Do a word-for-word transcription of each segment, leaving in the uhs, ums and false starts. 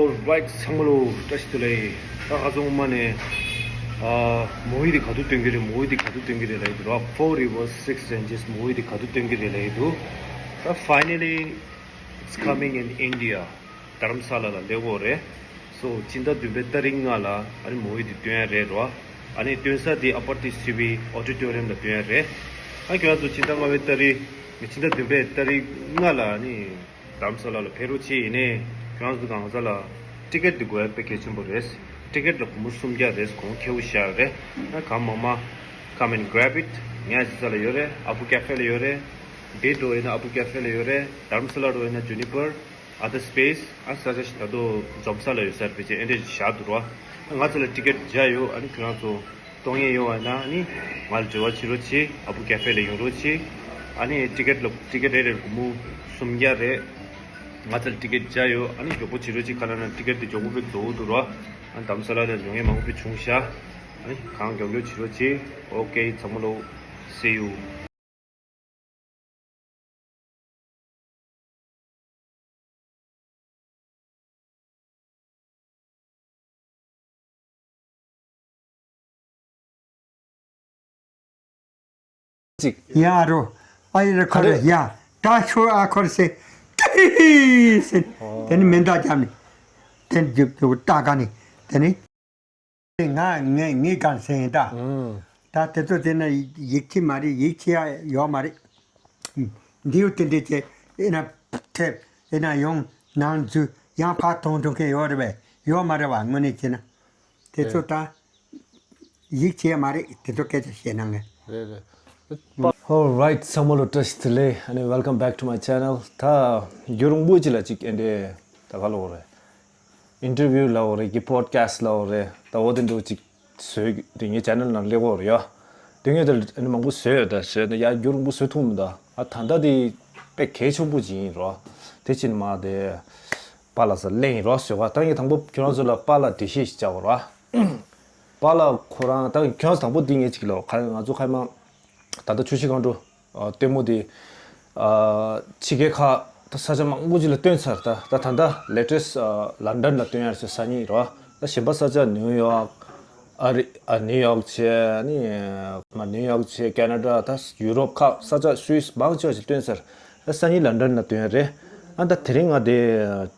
Alright, ཚང་མ་ལོ་བཀྲ་ཤིས་བདེ་ལེགས། ད་ཁ་སང་མ་ནས་ཨ་མོ་ཝི་དེ་ག་དུས་སྟོན་གྱི་རེད། མོ་ཝི་དེ་ག་དུས་སྟོན་གྱི་རེད་ལབ་ཡི་འདུག་ར། Four Rivers Six Ranges མོ་ཝི་དེ་ག་དུས་སྟོན་གྱི་རེད་ལབ་ཡི་འདུག་ད་finally it's coming in India. དྷ་རམ་ས་ལ་ལ་སླེབས་ཡོད་རེད། So སྤྱི་ཟླ་བདུན་པའི་ཏ་རིག་ལྔ་ལ་ཨ་ནི་མོ་ཝི་དེ་སྟོན་ཡ་རེད་ར། ཨ་ནི་སྟོན་ས་དེ་ཨ་པར་ཏི་སི་ཊི་བི་ཨོ་ཌི་ཊོ་རི་ཡམ་ལ་སྟོན་ཡ་རེད། ཨ་ཁྱོད་རང་ཚོ་སྤྱི་ཟླ་ལྔ་པའི་ཏ་རིག་སྤྱི་ཟླ་བདུན་པའི་ཏ་རིག་ལྔ་ལ་ཨ་ནི་དྷ་རམ་ས་ལ་ལ་ཕེབས་རོགས་བྱེད། ཡིན་ནའི་ཁྱོད་རང་ཚོ་གང་ཟག་ལ་ཊི་ཀེ་ཊི་འདི་དགོས་ཡ་དཔེ་གལ་ཆེན་པོ་རེད། ཊི་ཀེ་ཊི་ལ་སྒོར་མོ་སུམ་བརྒྱ་རེད། གོང་ཁེ་པོ་བཞག་རེད། ཨ་གང་མང་མང་come and grab it. ངའི་ཅི་ས་ལ་ཡོད་རེད། ཨ་བུ་ཀེ་ཧྥེ་ལ་ཡོད་རེད། དེ་འགྲོ་ཡིན་ན་ཨ་བུ་ཀེ་ཧྥེ་ལ་ཡོད་རེད། དྷ་རམ་ས་ལ་འགྲོ་ཡིན་ན་ཇུ་ནི་པར། Other space ཨ་ས་ཆ་ཞིག་ད་དུང་འཛོམས་ས་ལ་ཡོད་ས་རེད། ཕལ་ཆེར་ཨེ་འདྲས་ཞིག་བཞག་འདུག་ར། ང་ཚོ་ལ་ཊི་ཀེ་ཊི་བརྒྱ་ཡོད། ཨ་ནི་ཁྱོད་རང་ཚོ་གཏོང་ཡས་ཡོད་པ་ན་ཨ་ནི་ང་ལ་འབྲེལ་བ་བྱེད་རོགས་བྱེད། ཨ་བུ་ཀེ་ཧྥེ་ལ་ཡོང་རོགས་བྱེད། ཨ་ནི་ཊི་ཀེ་ཊི་ལ་ཊི་ཀེ་ཊི་རེ་རེར་སྒོར་མོ་སུམ་བརྒྱ་རེད། ང་ཚོ་ལ་ཊི་ཀེ་ཊི་བརྒྱ་ཡོད། ཨ་ནི་མགྱོགས་པོ་བྱེད་རོགས་བྱེད། ག་ལབ་ན་ཊི་ཀེ་ཊི་དེ་མགྱོགས་པོ་དཔེ་རྫོགས་འདུག་ར། ཨ་ནི་དྷ་རམ་ས་ལ་ལ་ཡོང་མཁན་མང་པོ་དཔེ་བྱུང་ཤག་ཨ་ནི་གང་མགྱོགས་མགྱོགས་བྱེད་རོགས་བྱེད། ཨོ་ཀེ། ཚང་མ་ལོ། See you. ཅིག་ཡ་རོ། ཨ་ཡི་ར་ཁོ་ར་ཡ། ད་ཤོ་ཨ་ཁོར་སེ། ཏི་སེ། དེ་ནི་མེ་མདའ་བརྒྱབ་ནས། དེ་ནི་རྒྱུག་རྒྱུག་ཏག་ག་ནི། དེ་ནི། ང་ངས་ངས་གང་ཟེར་ཡིན་ད། ད་དེ་ཚོ་དེ་ན་ཡིག་ཆ་མ་རེད། ཡིག་ཆ་ཡོད་མ་རེད། འདི་ཡོད་དེ་འདྲས་ཀྱི་ཨེ་ན་ཐེབས་ཨེ་ན་ཡོང་ནང་འཛུལ་ཡང་ཕར་གཏོང་འགྲོ་མཁན་ཡོད་རེད་པས། ཡོད་མ་རེད་བ། དངོས་གནས་བྱས་ན་དེ་ཚོ་ད་ཡིག་ཆ་མ་རེད། དེ་ཚོ་སྐད་ཆ་བཤད་ན་ངས། རེད་རེད། Alright, ཚང་མ་ལོ་བཀྲ་ཤིས་བདེ་ལེགས། ཨ་ནི་welcome back to my channel. ད་རྒྱུན་རིང་པོ་ཅིག་ལ་ཅིག་ཨེ་འདྲས་ད་ག་ལབ་དགོས་རེད། ཨིན་ཊར་བིའུ་ལབ་དགོས་རེད་ཀྱི། པོ་ཌི་ཁ་སི་ཊི་ལབ་དགོས་རེད། ད་འོ་དེ་འདྲ་ཅིག་བཟོས་དེ་ངའི་ཆེ་ནལ་ནང་སླེབས་ཡོད་རེད་ཡ། དེ་སྔོན་དེར་ཨ་ནི་མང་པོ་བཟོས་ཡོད། ད་བཟོས་ན་ཡ་རྒྱུན་རིང་པོ་བཟོས་ཐུབ་མི་འདུག་ཨ་ད་ལྟ་དེ་དཔེ་གལ་ཆེན་པོ་ཅིག་ཡིན་རོ། དེ་ཕྱིན་མ་དེ་པཱ་ལགས་སར་གླེང་ཡིན་རོ། བཟོས་པ་ད་ངས་དང་པོ་ཁྱོད་རང་ཚོ་ལ་པཱ་ལགས་འགྲེལ་བཤད་ཞིག་བྱ་དགོས་རོ། པཱ་ལགས་ཁོ་རང་ད་ཁྱོད་རང་ཚོ་དང་པོ་འདི་ངས་ཅིག་ལབ། ཁ་ང་ཚོ་ཁ་མ་ད་ལྟ་ཆུ་བཞི་སྒང་དྲུག་ཨ་ལྟད་མོ་དེ་ཨ་ཕྱི་རྒྱལ་ཁག་ད་ས་ཆ་མང་པོ་ཅིག་ལ་སྟོན་ཚར། ད་ད་ད་ལྟ་ལེ་ཊེ་སི་ཊི་ཨ་ལན་ཌན་ལ་སྟོན་ཡ་ཞིག་སང་ཉིན་རེད་བ། ད་གཞན་པ་ས་ཆ་ནིའུ་ཡོག་ཨ་རི་ཨ་ནིའུ་ཡོག་བྱས་ནི་མ་ནིའུ་ཡོག་བྱས་ཀེ་ན་ཌ་ད་ཡུ་རོབ་ཁག་ས་ཆ་སུད་སི་མང་ཆེ་བ་ཞིག་སྟོན་ཚར། ད་སང་ཉིན་ལན་ཌན་ལ་སྟོན་ཡ་རེད། ཨ་ད་དེ་རིང་ང་དེ་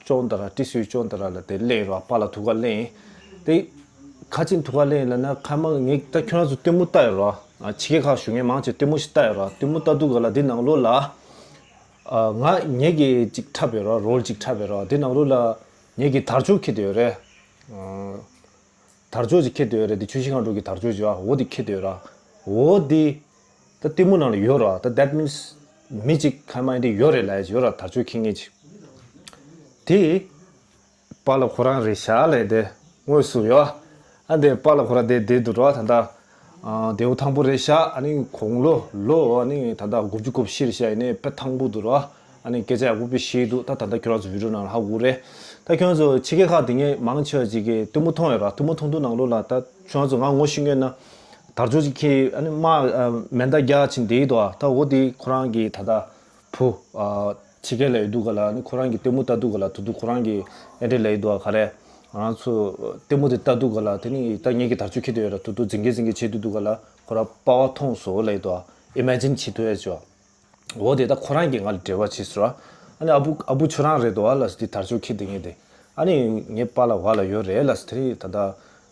ཅོང་ཏ་ར་ཏི་སུའི་ཅོང་ཏ་ར་ལ་དེ་སླེབས་རེད་བ། པཱ་ལགས་ཐུག་ག་སླེབས་ཡིན། དེ་ཁ་ཆེམས་ཐུག་ག་ལེན་ལབ་ན་ཁ་མ་ངས་ད་ཁྱོད་རང་ཚོ་ལྟད་མོ་ལྟ་ཡོད་རོ། ཕྱི་རྒྱལ་ཁག་བཞུགས་མཁན་མང་ཆེ་ལྟད་མོ་ཞིག་ལྟ་ཡོད་རོ། ལྟད་མོ་ལྟ་དུས་ག་ལ་འདི་ནང་ལོགས་ལ་ང་ངེད་ཀྱི་ཅིག་འཁྲབ་ཡོད་རོ། རོལ་ཅིག་འཁྲབ་ཡོད་རོ། འདི་ནང་ལོགས་ལ་ངེད་ཀྱི་དར་ལྕོག་འཁྱེར་བསྡད་ཡོད་རེད། དར་ལྕོག་ཅིག་འཁྱེར་བསྡད་ཡོད་རེད། འདི་ཆུ་བཞི་སྒང་དྲུག་གི་དར་ལྕོག་ཅིག་ཡོད་ར། འོ་འདི་འཁྱེར་བསྡད་ཡོད་ར། འོ་འདི་ད་ལྟད་མོ་ནང་ལ་ཡོད་ར། ད་that means མི་ཅིག་ཁ་མ་འདི་ཡོད་རེད་ལབ་ཡ་ཅིག་ཡོད་ར། དར་ལྕོག་འཁྱེར་མཁན་ཅིག་དེ། པཱ་ལགས་ཁོ་རང་རེད་ཤག་ལབ་དེ་དངོས་སུ་ཡོད། ཨ་འདི་པཱ་ལགས་ཁོ་རང་དེ་བསྡད་འདུག་རོ། ད་ལྟ་ཨ་བདེ་པོ་ཐང་པོ་རེད་ཤག་ཨ་ནི་དགུང་ལོ་ལོ་ཨ་ནི་ད་ལྟ་དགུ་བཅུ་གོ་བཞི་རེད་ཤག་ཡིན་ནའི་དཔེ་ཐང་པོ་འདུག་རོ། ཨ་ནི་སྐད་ཆ་ཡག་པོ་དཔེ་བཤད་འདུག་ད་ད་ལྟ་ཁྱོད་རང་ཚོ་བི་ཌིའོ་ནང་ལ་ཧ་གོ་རེད། ད་ཁྱོད་རང་ཚོ་ཕྱི་རྒྱལ་ཁག་དེ་ངས་མང་ཆེ་བ་ཅིག་གིས་ལྟད་མོ་མཐོང་ཡོད་ར། ལྟད་མོ་མཐོང་དུས་ནང་ལོགས་ལ་ད་ཁྱོད་རང་ཚོ་ང་ངོ་ཤེས་མཁན་ན་དར་ལྕོག་ཅིག་འཁྱེར་ཨ་ནི་དམག་མེ་མདའ་རྒྱག་ཕྱིན་བསྡད་འདུག་ད་འོ་དེ་ཁོ་རང་གི་ད་ལྟ་བུ། ཨ་ཕྱི་རྒྱལ་ལ་ཡོད་དུས་ག་ལ་ནི་ཁོ་རང་གི་ལྟད་མོ་ལྟ་དུས་ག་ལ་ཐུག་ཐུག་ཁོ་རང་གི་ཨེ་འདྲས་ལ་ཡོད་དུས་ག་རེ། ང་ཚོ་ལྟད་མོ་དེ་ལྟ་དུས་ག་ལ་དེ་ནི་ད་ངེད་ཀྱི་དར་ལྕོག་འཁྱེར་དུ་ཡོད་ར། ཐུག་ཐུག་འཛིང་གི་འཛིང་གི་བྱེད་དུས་དུས་ག་ལ་ཁོ་རང་པ་ཕ་མཐོང་སོང་ལ་ཡོད་དུས་ཨི་མེ་ཇིན་བྱེད་ཐུབ་ཡ་ཅོ། འོ་དེ་ད་ཁོ་རང་གིས་ང་ལ་འབྲེལ་བ་བྱས་སོང་ར། ཨ་ནི་ཨ་བུ་ཨ་བུ་ཁྱོད་རང་རེད་དོ་ཨ་ལ་སི་དེ་དར་ལྕོག་འཁྱེར་དེ་ངེད་དེ། ཨ་ནི་ངའི་པཱ་ལགས་བ་ལ་ཡོད་རེད་ལ་སི་དེ་རེད་ད་ད།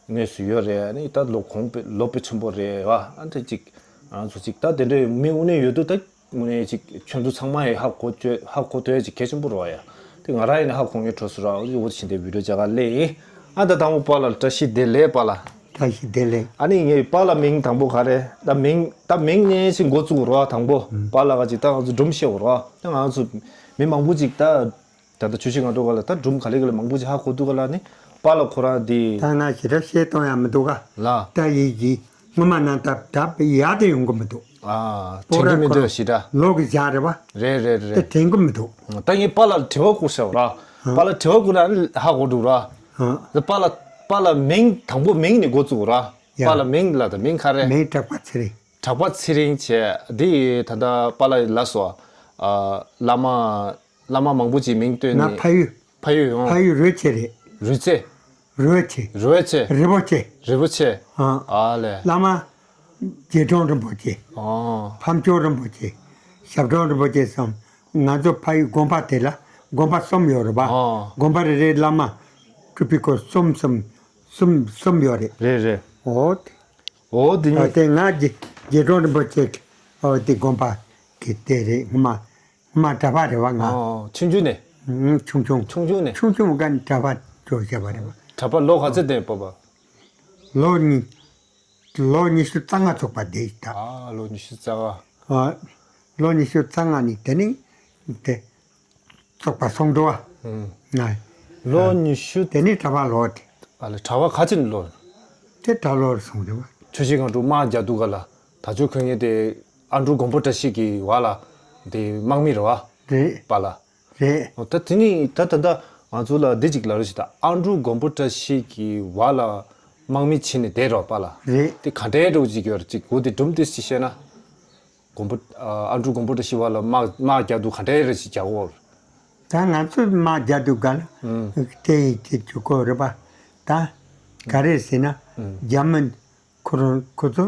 དངོས་སུ་ཡོད་རེད། ཨ་ནི་ད་ལོ་གོང་པོ་ལོ་དཔེ་ཆེན་པོ་རེད་བ། ཨ་ནི་ད་ཅིག་ང་ཚོ་ཅིག་ད་དེ་འདྲའི་མི་དངོས་གནས་ཡོད་དུས་ད་དངོས་གནས་ཅིག་ཁྱོད་ཚོ་ཚང་མ་ཡི་ཧ་གོ་ཆོད་ཧ་གོ་ཐུབ་ཡ་ཅིག་གལ་ཆེན་པོ་རེད་བ་ཡ། དེ་ང་རང་ཡིན་ན་ཧ་གོ་ངེས་འཕྲོ་སུ་ར་འོ་ཅིག་འོ་ཅིག་བྱིན་དེ་བི་ཌིའོ་ཅག་ག་ལེ་ཡིན། ཨ་ད་དང་པོ་པཱ་ལགས་བཀྲ་ཤིས་བདེ་ལེགས་པཱ་ལགས། བཀྲ་ཤིས་བདེ་ལེགས། ཨ་ནི་ངའི་པཱ་ལགས་མིང་དང་པོ་ག་རེ་ད་མིང་ད་མིང་ནས་ཅིག་འགོ་བཙུགས་རོགས་དང་པོ་པཱ་ལགས་ག་ཅིག་ད་ང་ཚོ་སྒྲུང་བཤད་འོ་རོགས་ད་ང་ཚོ་མི་མང་པོ་ཅིག་ད། ད་ལྟ་ཆུ་བཞི་སྒང་དྲུག་ག་ལ་ད་སྒྲུང་ག་ལེ་ག་ལེ་མང་པོ་ཅིག་ཧ་གོ་འདུག་ག་ལ་ནི་པཱ་ལགས་ཁོ་རང་དེ། ད་ང་ཞེ་དྲག་བཤད་གཏོང་ཡ་མི་འདུག་ག་ལ། ད་ཡིག་གི་སྔོན་མ་ནང་ད་ད་ཡག་དེ་ཡོང་གི་མི་འདུག་ཨ་པོ་དྲན་ར་གི་མི་ཁོ་འདུག་རང་ཞེ་དྲག་ལོ་གི་བཞག་རེད་བ། རེད་རེད་ད་རེད། དྲན་གི་མི་འདུག་ད་ངས་པཱ་ལགས་དྲི་བ་བསྐུར་ཤག་ར། ཨ། པཱ་ལགས་དྲི་བ་བསྐུར་ན་ཧ་གོ་འདུག་ར། ཨ། ད་པཱ་ལགས་པཱ་ལགས་མིང་དང་པོ་མིང་ནས་འགོ་བཙུགས་ར། ཡ། པཱ་ལགས་མིང་ལ་ད་མིང་ག་རེ། མིང་གྲགས་པ་ཚེ་རིང་། གྲགས་པ་ཚེ་རིང་བྱས་འདི་ད་ལྟ་པཱ་ལགས་ལ་སོ། ཨ། བླ་མ། བླ་མ་མང་པོ་ཅིག་མིང་བཏོན་ང་ནས་ཕ་ཡུལ། ཕ་ཡུལ་ཡོང་། ཕ་ཡུལ་རོལ་ཆེ་རེད། རུས་ཚེ། རུས་ཚེ། རུས་ཚེ། རི་པོ་ཆེ། རི་པོ་ཆེ། ཨ། ཨ་ལས། བླ་མ་རྗེ་དྲུང་རིན་པོ་ཆེ། ཨ། ཕམ་ཆོས་རིན་པོ་ཆེ། ཞབས་དྲུང་རིན་པོ་ཆེ་གསུམ། ང་ཚོ་ཕ་ཡུལ་དགོན་པ་དེ་ལ་དགོན་པ་གསུམ་ཡོད་རེད་པ། ཨ། དགོན་པ་རེ་རེའི་བླ་མ་སྤྲུལ་པའི་སྐོར་གསུམ་གསུམ་གསུམ་གསུམ་ཡོད་རེད། རེད་རེད། འོ་དེ། འོ་དེ་ནི། དེ་ང་རྗེ་རྗེ་དྲུང་རིན་པོ་ཆེ་གི་འོ་དེ་དགོན་པ་གི་དེ་རེད། ངོ་མ་ངོ་མ་གྲྭ་པ་རེད་པ་ང་། ཨོ། ཆུང་ཆུང་ནས། ཨུམ། ཆུང་ཆུང་། ཆུང་ཆུང་ནས། ཆུང་ཆུང་སྒང་ནས་གྲྭ་པ་འགྲོ་བྱས་པ་རེད་པ། གྲྭ་པ་ལོ་ག་ཚོད་བསྡད་པ་པ། ལོ་ཉི་ལོ་ཉི་ཤུ་རྩ་ལྔ་ཚུགས་པ་དེ་ད། ཨ། ལོ་ཉི་ཤུ་རྩ་ལྔ། ཨ། ལོ་ཉི་ཤུ་རྩ་ལྔ་ནས་དེ་ནས་དེ་ཚོགས་པ་སོང་འགྲོ་བ། ཨུམ། ང་། ལོ་ཉི་ཤུ། དེ་ནས་གྲྭ་པ་ལོག་སྟེ། ཨ་ལས། གྲྭ་པ་ག་ཚོད་ནས་ལོག། དེ་གྲྭ་ལོག་སོང་རེད་པ། ཆུ་བཞི་སྒང་དྲུག་དམག་རྒྱག་དུས་སྒང་ལ་ད་ཆོ་ཁོ་ངའི་དེ་ཨ་འབྲུག་མགོན་པོ་བཀྲ་ཤིས་ཀྱི་བར་ལ་དེ་དམག་མི་རེད་པ། རེད། པ་ལ། རེད། ཨོ། ད་དེ་ནི་ད་ད་ད་ང་ཚོ་ལ་འདི་གཅིག་ལབ་རོགས་ཞུ་ད། ཨ་འབྲུག་མགོན་པོ་བཀྲ་ཤིས་ཀྱི་བར་ལ་དམག་མི་ཕྱིན་ནས་བསྡད་རོགས་པ་ལ། རེད། དེ་ག་འདྲའི་འདྲ་བོ་ཅིག་ཡོད་རེད། ཅིག་གོ་དེ་སྒྲུང་དེ་ཅིག་བཤད་ན། མགོན་པོ་ཨ་འབྲུག་མགོན་པོ་བཀྲ་ཤིས་བར་ལ་དམག་དམག་རྒྱག་དུས་ག་འདྲའི་རེ་ཞིག་རྒྱག་གོ། ད་ང་ཚོས་དམག་རྒྱག་དུས་སྒང་ལ། ཨུམ། དེ་ཡིན་དེ་བྱེད་དགོས་རེད་པ། ད་ག་རེ་ཟེར་ན། ཨུམ། རྒྱ་མི་ཁོ་རང་ཁོ་ཚོ་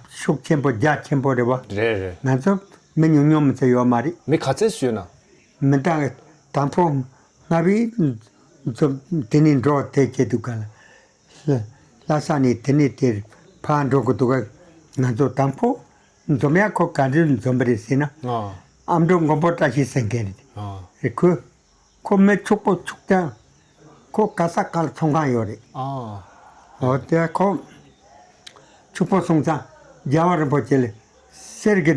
ཤུགས་ཆེན་པོ་རྒྱ་ཆེན་པོ་རེད་པ། རེད་རེད། ང་ཚོ་མི་ཉུང་ཉུང་མི་ཚོ་ཡོད་མ་རེད། མི་ག་ཚད་ཞུས་ན། མི་ད་དང་པོ་ལྔ་པའི་ཚོ་དེ་ནས་འགྲོ་དེ་བྱེད་དུས་སྒང་ལ། ལྷ་ས་ནས་དེ་ནས་དེར་ཕར་འགྲོ་དགོས་འདུག་ག་ང་ཚོ་དང་པོ་འཛོམས་ཡ་ཁོ་ག་འདྲ་འཛོམས་པ་རེད་ཟེར་ན། ཨ། ཨ་འབྲུག་མགོན་པོ་བཀྲ་ཤིས་ཟེར་མཁན་རེད། ཨ། རེད། ཁོ་ཁོ་མི་ཕྱུག་པོ་ཕྱུག་ཅང་། ཁོ་ག་ས་ག་ལ་ཚོང་ཁང་ཡོད་རེད། ཨ། འོ་དེ་ཁོ་ཕྱུག་པོ་སོང་ཙང་རྒྱལ་བ་རིན་པོ་ཆེ་ལ་གསེར་གྱི་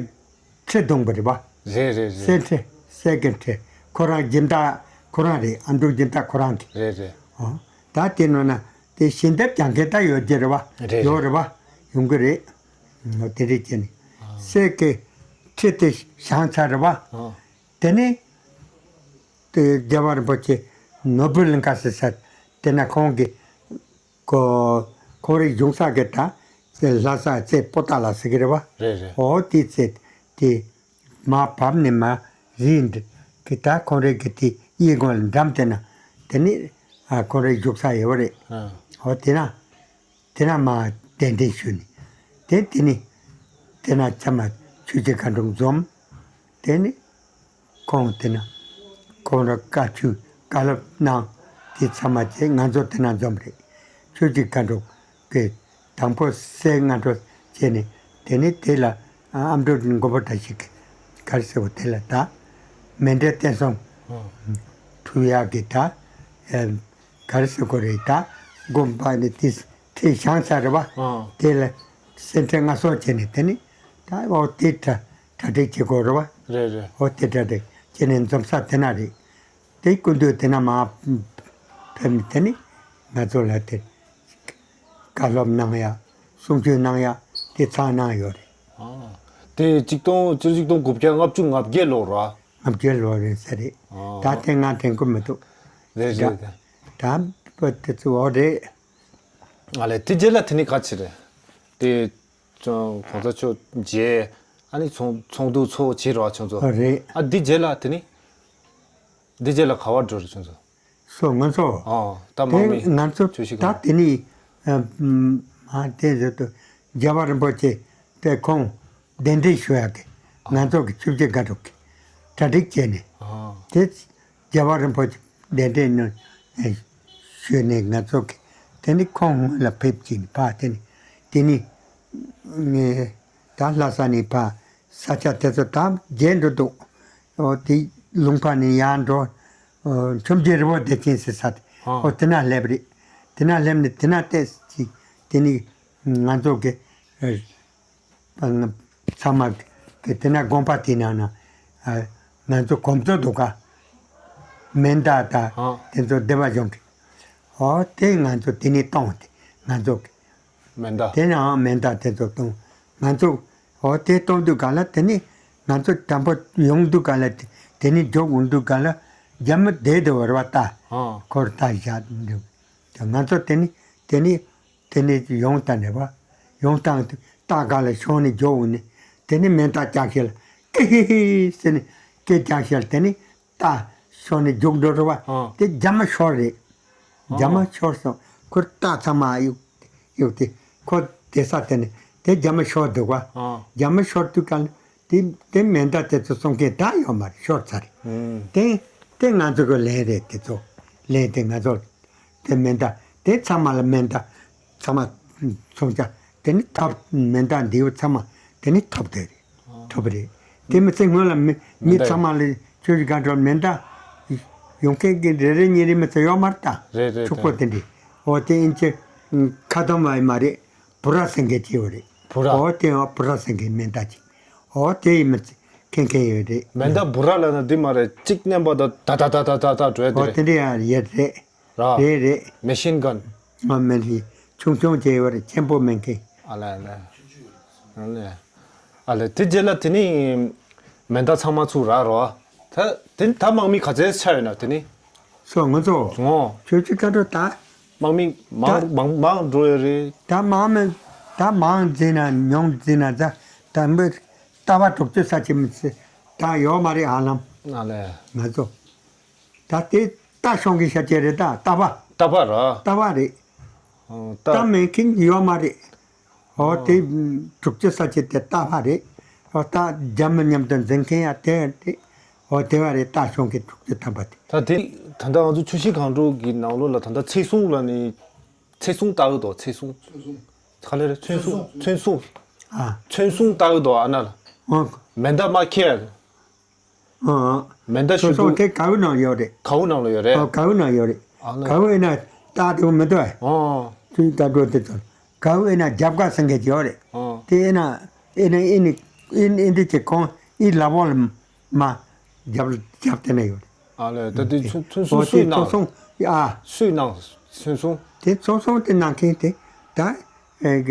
ཁྲི་བརྡུངས་པ་རེད་པ། རེད་རེད་རེད། གསེར་ཁྲི། གསེར་གྱི་ཁྲི། ཁོ་རང་སྦྱིན་བདག་ཁོ་རང་རེད། ཨ་འབྲུག་སྦྱིན་བདག་ཁོ་རང་གི། རེད་རེད། ཨོ། ད་དེ་ནང་ན་དེ་ཞལ་འདེབས་རྒྱག་མཁན་ད་ཡོད་ཀྱི་རེད་པ། རེད་རེད། ཡོད་རེད་པ། ཡོང་གི་རེད། ཨོ་དེ་རེད་ཅེ་ནི། ཨ། གསེར་གྱི་ཁྲི་དེ་བཞེངས་ཚར་རེད་པ། ཨ། དེ་ནས་དེ་རྒྱལ་བ་རིན་པོ་ཆེ་ནོར་བུ་གླིང་ཁ་ཟེར་ས་དེ་ན་ཁོང་གི་ཁོ་ཁོང་རའི་གཞུང་ས་གི་ད་ལྷ་ས་རྩེ་པོ་ཏཱ་ལ་ཟེར་གི་རེད་པ། རེད་རེད། ཨོ་དེ་རྩེ་དེ་མར་བབས་ནས་མར་རིའི་འདི་གི་ད་ཁོང་རའི་གི་དེ་གཡས་གོང་ལ་འགྲམ་དེ་ན་དེ་ནི་ཨ་ཁོང་རའི་བཞུགས་ས་ཡོད་རེད། ཨ། ཨོ་དེ་ན་དེ་ན་མར་གདན་འདྲེན་ཞུས་ནས་དེ་དེ་ནི་དེ་ན་ཚང་མ་ཆོས་ཀྱི་མཁའ་འགྲོ་འཛོམས། དེ་ནི་ཁོང་དེ་ན་ཁོང་ར་བཀའ་ཆོས་བཀའ་སློབ་གནང་། དེ་ཚང་མ་བྱས་ང་ཚོ་དེ་ན་འཛོམས་རེད། ཆོས་ཀྱི་མཁའ་འགྲོ་གི་དང་པོ་གསེར་སྔ་དྲོ་བྱས་ནས་དེ་ནས་དེ་ལ་ཨ་འབྲུག་མགོན་པོ་བཀྲ་ཤིས་ཀྱི་ག་རེ་ཟེར་བ་དེ་ལ་ད་མཎྜལ་རྟེན་གསུམ་ཨ་ཕུལ་ཡག་གི་ད་ཨ་ག་རེ་ཟེར་དགོས་རེད། ད་དགོན་པ་ནས་དེ་ཁྲི་བཞེངས་ཚར་རེད་པ། ཨ། དེ་ལ་གསེར་ཁྲི་ལྔ་གསོལ་བྱས་ནས་དེ་ནས་ད་ཨོ་དེ་གྲ་གྲ་སྒྲིག་བྱེད་དགོས་རེད་པ། རེད་རེད། ཨོ་དེ་གྲ་སྒྲིག་བྱས་ནས་འཛོམས་ས་དེ་ན་རེད། དེ་སྐུ་མདུན་དེ་ན་མར་ཕེབས་ནས་དེ་ནི་ང་ཚོ་ལ་དེ་བཀའ་སློབ་གནང་ཡ། གསུང་ཆོས་གནང་ཡ་དེ་ཚང་གནང་ཡོད་རེད། ཨ། དེ་ཆིག་སྟོང་སྤྱི་ལོ་ཆིག་སྟོང་དགུ་བརྒྱ་ལྔ་བཅུ་ང་བརྒྱད་ལོ་ར། ང་བརྒྱད་ལོ་རེད་ས་རེད། ཨ། ད་དེ་ང་དྲན་གི་མི་འདུག་རེད་རེད། ད་ད་བུ་དེ་ཚོ་འོ་རེད། ཨ་ལས་དེ་རྗེས་ལ་དེ་ནི་ག་ཅི་རེད། དེ་ཅང་གོང་ས་མཆོག་མཇལ། ཨ་ནི་ཚོགས་ཚོགས་འདུ་ཚོགས་བྱེད་རོགས་ཁྱོད་ཚོ། ཨ་རེད། ཨ་འདི་རྗེས་ལ་དེ་ནི། འདི་རྗེས་ལ་ག་བར་འགྲོ་རེད་ཁྱོད་ཚོ། སོ་ང་ཚོ། ཨ་ད་དེ་མང་མི་ང་ཚོ་ཆོས་ཤིག་ད་དེ་ནི་ཨ་མ་དེ་ཟེར་དུ་རྒྱལ་བ་རིན་པོ་ཆེ་དེ་ཁོང་གདན་འདྲེན་ཞུ་ཡག་གི་ང་ཚོ་གི་ཆུ་བཞི་སྒང་དྲུག་གི་གྲ་སྒྲིག་བྱས་ནས། ཨ་དེ་རྒྱལ་བ་རིན་པོ་ཆེ་གདན་འདྲེན་ནས་ཞུས་ནས་ང་ཚོ་གི་དེ་ནི་ཁོང་སྔོན་ལ་ཕེབས་ཀྱིན་ཕ་དེ་ནི་དེ་ནི་ངས་ད་ལྷ་ས་ནས་ཕ་ས་ཆ་དེ་ཚོ་ད་མཇལ་འགྲོ་འདུག་ཨོ་དེ་ལུང་པ་ནས་ཡར་འགྲོ། ཨོ་མཆོད་མཇལ་རི་བོ་བདེ་ཆེན་ཟེར་ས་དེ་ཨོ་དེ་ན་སླེབས་རེད། དེ་ན་སླེབས་ནས་དེ་ན་ཏོག་ཙམ་དེ་ནི་ང་ཚོ་གི་ཨ་ཚང་མ་གི་དེ་ན་དགོན་པ་དེ་ནང་ན་ཨ་ང་ཚོ་གོམ་བགྲོད་འདུག་ག་མེ་མདའ་དང་ཨ་དེ་ཚོ་སྡེ་པ་གཞུང་གི་ཨོ་དེ་ང་ཚོ་དེ་ནས་གཏོང་དེ་ང་ཚོ་གི་མེ་མདའ། དེ་ནའང་མེ་མདའ་དེ་ཚོ་གཏོང་། ང་ཚོ་འོ་དེ་གཏོང་དུས་ག་ལ་དེ་ནི་ང་ཚོ་དང་པོ་ཡོང་དུས་ག་ལ་དེ་དེ་ནི་རྒྱུག་འོང་དུས་ག་ལ་རྒྱ་མི་བསྡད་དེ་བར་བ་ལྟ། ཨ་འཁོར་ལྟ་བཞག་འདུག་ང་ཚོ་དེ་ནི་དེ་ནི་དེ་ནི་ཡོང་ལྟ་ནས་བ་ཡོང་སྟངས་དུས་ལྟ་ག་ལ་ཤོང་ནས་རྒྱུག་འོང་ནས་དེ་ནི་མེ་མདའ་བཀྱག་ཤེལ་ཀི་ཧི་ཧི་ཟེར་ནས་སྐད་བཀྱག་ཤེལ་དེ་ནི་ལྟ་ཤོང་ནས་རྒྱུག་འགྲོ་རུ་བ་ཨ་དེ་རྒྱ་མི་ཤོར་རེད། རྒྱ་མ་ཤོར་སོང་། ཁོ་རྟ་ཚང་མ་གཡུག་གཡུག་དེ་ཁོ་བསྡད་ས་དེ་ནས་དེ་རྒྱ་མ་ཤོར་འདུག་བ། ཨ། རྒྱ་མ་ཤོར་དུས་ག་ལ་དེ་དེ་མེ་མདའ་དེ་ཚོ་སྲུང་མཁན་ད་ཡོད་མ་རེད། ཤོར་ཚར་རེད། ཨུམ། དེ་དེ་ང་ཚོ་གི་ལན་རེད། དེ་ཚོ་ལན་དེ་ང་ཚོ་དེ་མེ་མདའ་དེ་ཚང་མ་ལ་མེ་མདའ་ཚང་མ་སྲུང་བྱ་དེ་ནི་ཐོབ། མེ་མདའ་འདིའུ་ཚང་མ་དེ་ནི་ཐོབ་དེ་རེད། ཐོབ་རེད། དེ་མི་ཚེ་སྔོན་ལ་མི་མི་ཚང་མ་ལ་ཆུ་བཞི་སྒང་དྲུག་མེ་མདའ་ཡོང་མཁན་གྱི་རེ་རེ་གཉིས་རེ་མི་ཚེ་ཡོད་མ་རེད་ད། རེད་རེད། ཕྱུག་པོ་དེ་འདྲ། འོ་དེ་ཨིན་ཅི་ཁ་དམ་བ་ཡིན་མ་རེད། བུ་ར་ཟེར་མཁན་ཅིག་ཡོད་རེད། བུ་ར། འོ་དེ་འོ་བུ་ར་ཟེར་མཁན་མེ་མདའ་ཅིག་འོ་དེ་ཡིན་མི་ཚེ་མཁན་མཁན་ཡོད་རེད། མེ་མདའ་བུ་ར་ལ་ན་འདི་མ་རེད། གཅིག་མནན་པ་ད་ད་ད་འགྲོ་ཡ་དེ་འོ་རེད། དེ་འདྲ་ཡང་ཡོད་རེད། ར། རེད་རེད། མེ་ཤིན་གན། ཨ་མེ་ལི་ཆུང་ཆུང་བྱས་ཡོད་རེད། ཆེན་པོ་མེད་མཁན། ཨ་ལེ་ཨ་ལེ། ཨ་ལེ། ཨ་ལེ་དེ་རྗེས་ལ་དེ་ནི་མེ་མདའ་ཚང་མ་ཚུར་རག་རོ། ད་དེ་ད་དམག་མི་ག་ཚད་ཆགས་ཡོད་ན་དེ་ནི། སོ་ང་ཚོ། ངོ་། ཆོས་ཆོས་ཀ་འགྲོ་ད། དམག་མི་མང་ད་མང་མང་འགྲོ་ཡོད་རེད། ད་མང་མི་ད་མང་འཛིན་ན་ཉུང་འཛིན་ན་ད་ད་མི་ལྟ་བ་དྲུག་ཅུ་ས་ཅི་མི་ཚེ་ད་ཡོད་མ་རེད། ཧ་ལམ། ཨ་ལེ། ང་ཚོ། ད་དེ་རྟ་ཤོང་གི་ཤ་ཅེ་རེད། ད་རྟ་པ། རྟ་པ་ར། རྟ་པ་རེད། ཨོ། རྟ། རྟ་མེད་མཁན་ཡོད་མ་རེད། ཨོ་ཨོ། དེ་དྲུག་ཅུ་ས་ཅེ་དེ་རྟ་པ་རེད། ཨོ་རྟ་རྒྱ་མི་མཉམ་དུ་འཛིང་མཁན་ཡང་དེ་རེད། ཨོ་དེ་བ་རེད། རྟ་ཤོང་གི་དྲུག་ཅུ་ཐམ་པ་དེ། ད་དེ་ད་ལྟ་ང་ཚོ་ཆུ་བཞི་སྒང་དྲུག་གི་ནང་ལོགས་ལ་ད་ལྟ་ཚེ་སྲུང་ལ་ནི་ཚེ་སྲུང་ལྟ་གི་འདུག་ཚེ་སྲུང་། ག་ལེ་རེད། ཚོན་སྲུང་། ཚོན་སྲུང་། ཨ། ཚོན་སྲུང་ལྟ་གི་འདུག་ཨ་ན་ལ། ཨོ། མེ་མདའ་མ་ཁྱེར། ཨ། མེ་མདའ་ཚོན་ཞུ་སྲུང་དེ་གའུ་ནང་ཡོད་རེད། གའུ་ནང་ལ་ཡོད་རེད། ཨོ་གའུ་ནང་ཡོད་རེད། ཨ་ལ། གའུ་ཨེ་ན་རྟ་དེ་མི་འདུག་ཨེ། ཨོ། དུས་ད་འགྲོ་དེ་ཚོ་གའུ་ཨེ་ན་རྒྱབ་ཁ་ཟེར་མཁན་ཡོད་རེད། ཨོ། དེ་ཨེ་ན་ཨེ་ན་ཨེ་ནི་ཨེ་ཨེ་འདི་ཅེ་ཁོང་ཨི་ལ་བོ་ལ་མ་རྒྱབ་རྒྱབ་དེ་ན་ཡོད་རེད། ཨ་ལས། ད་དེ་ཚོ་ཚོན་སྲུང་ཨོ་སུས་དེ་གནང་། ཚོ་སྲུང་ཨ། སུས་གནང་ཚོན་སྲུང་། དེ་ཚོ་སྲུང་དེ་གནང་མཁན་དེ་ད་ཨེ་ག་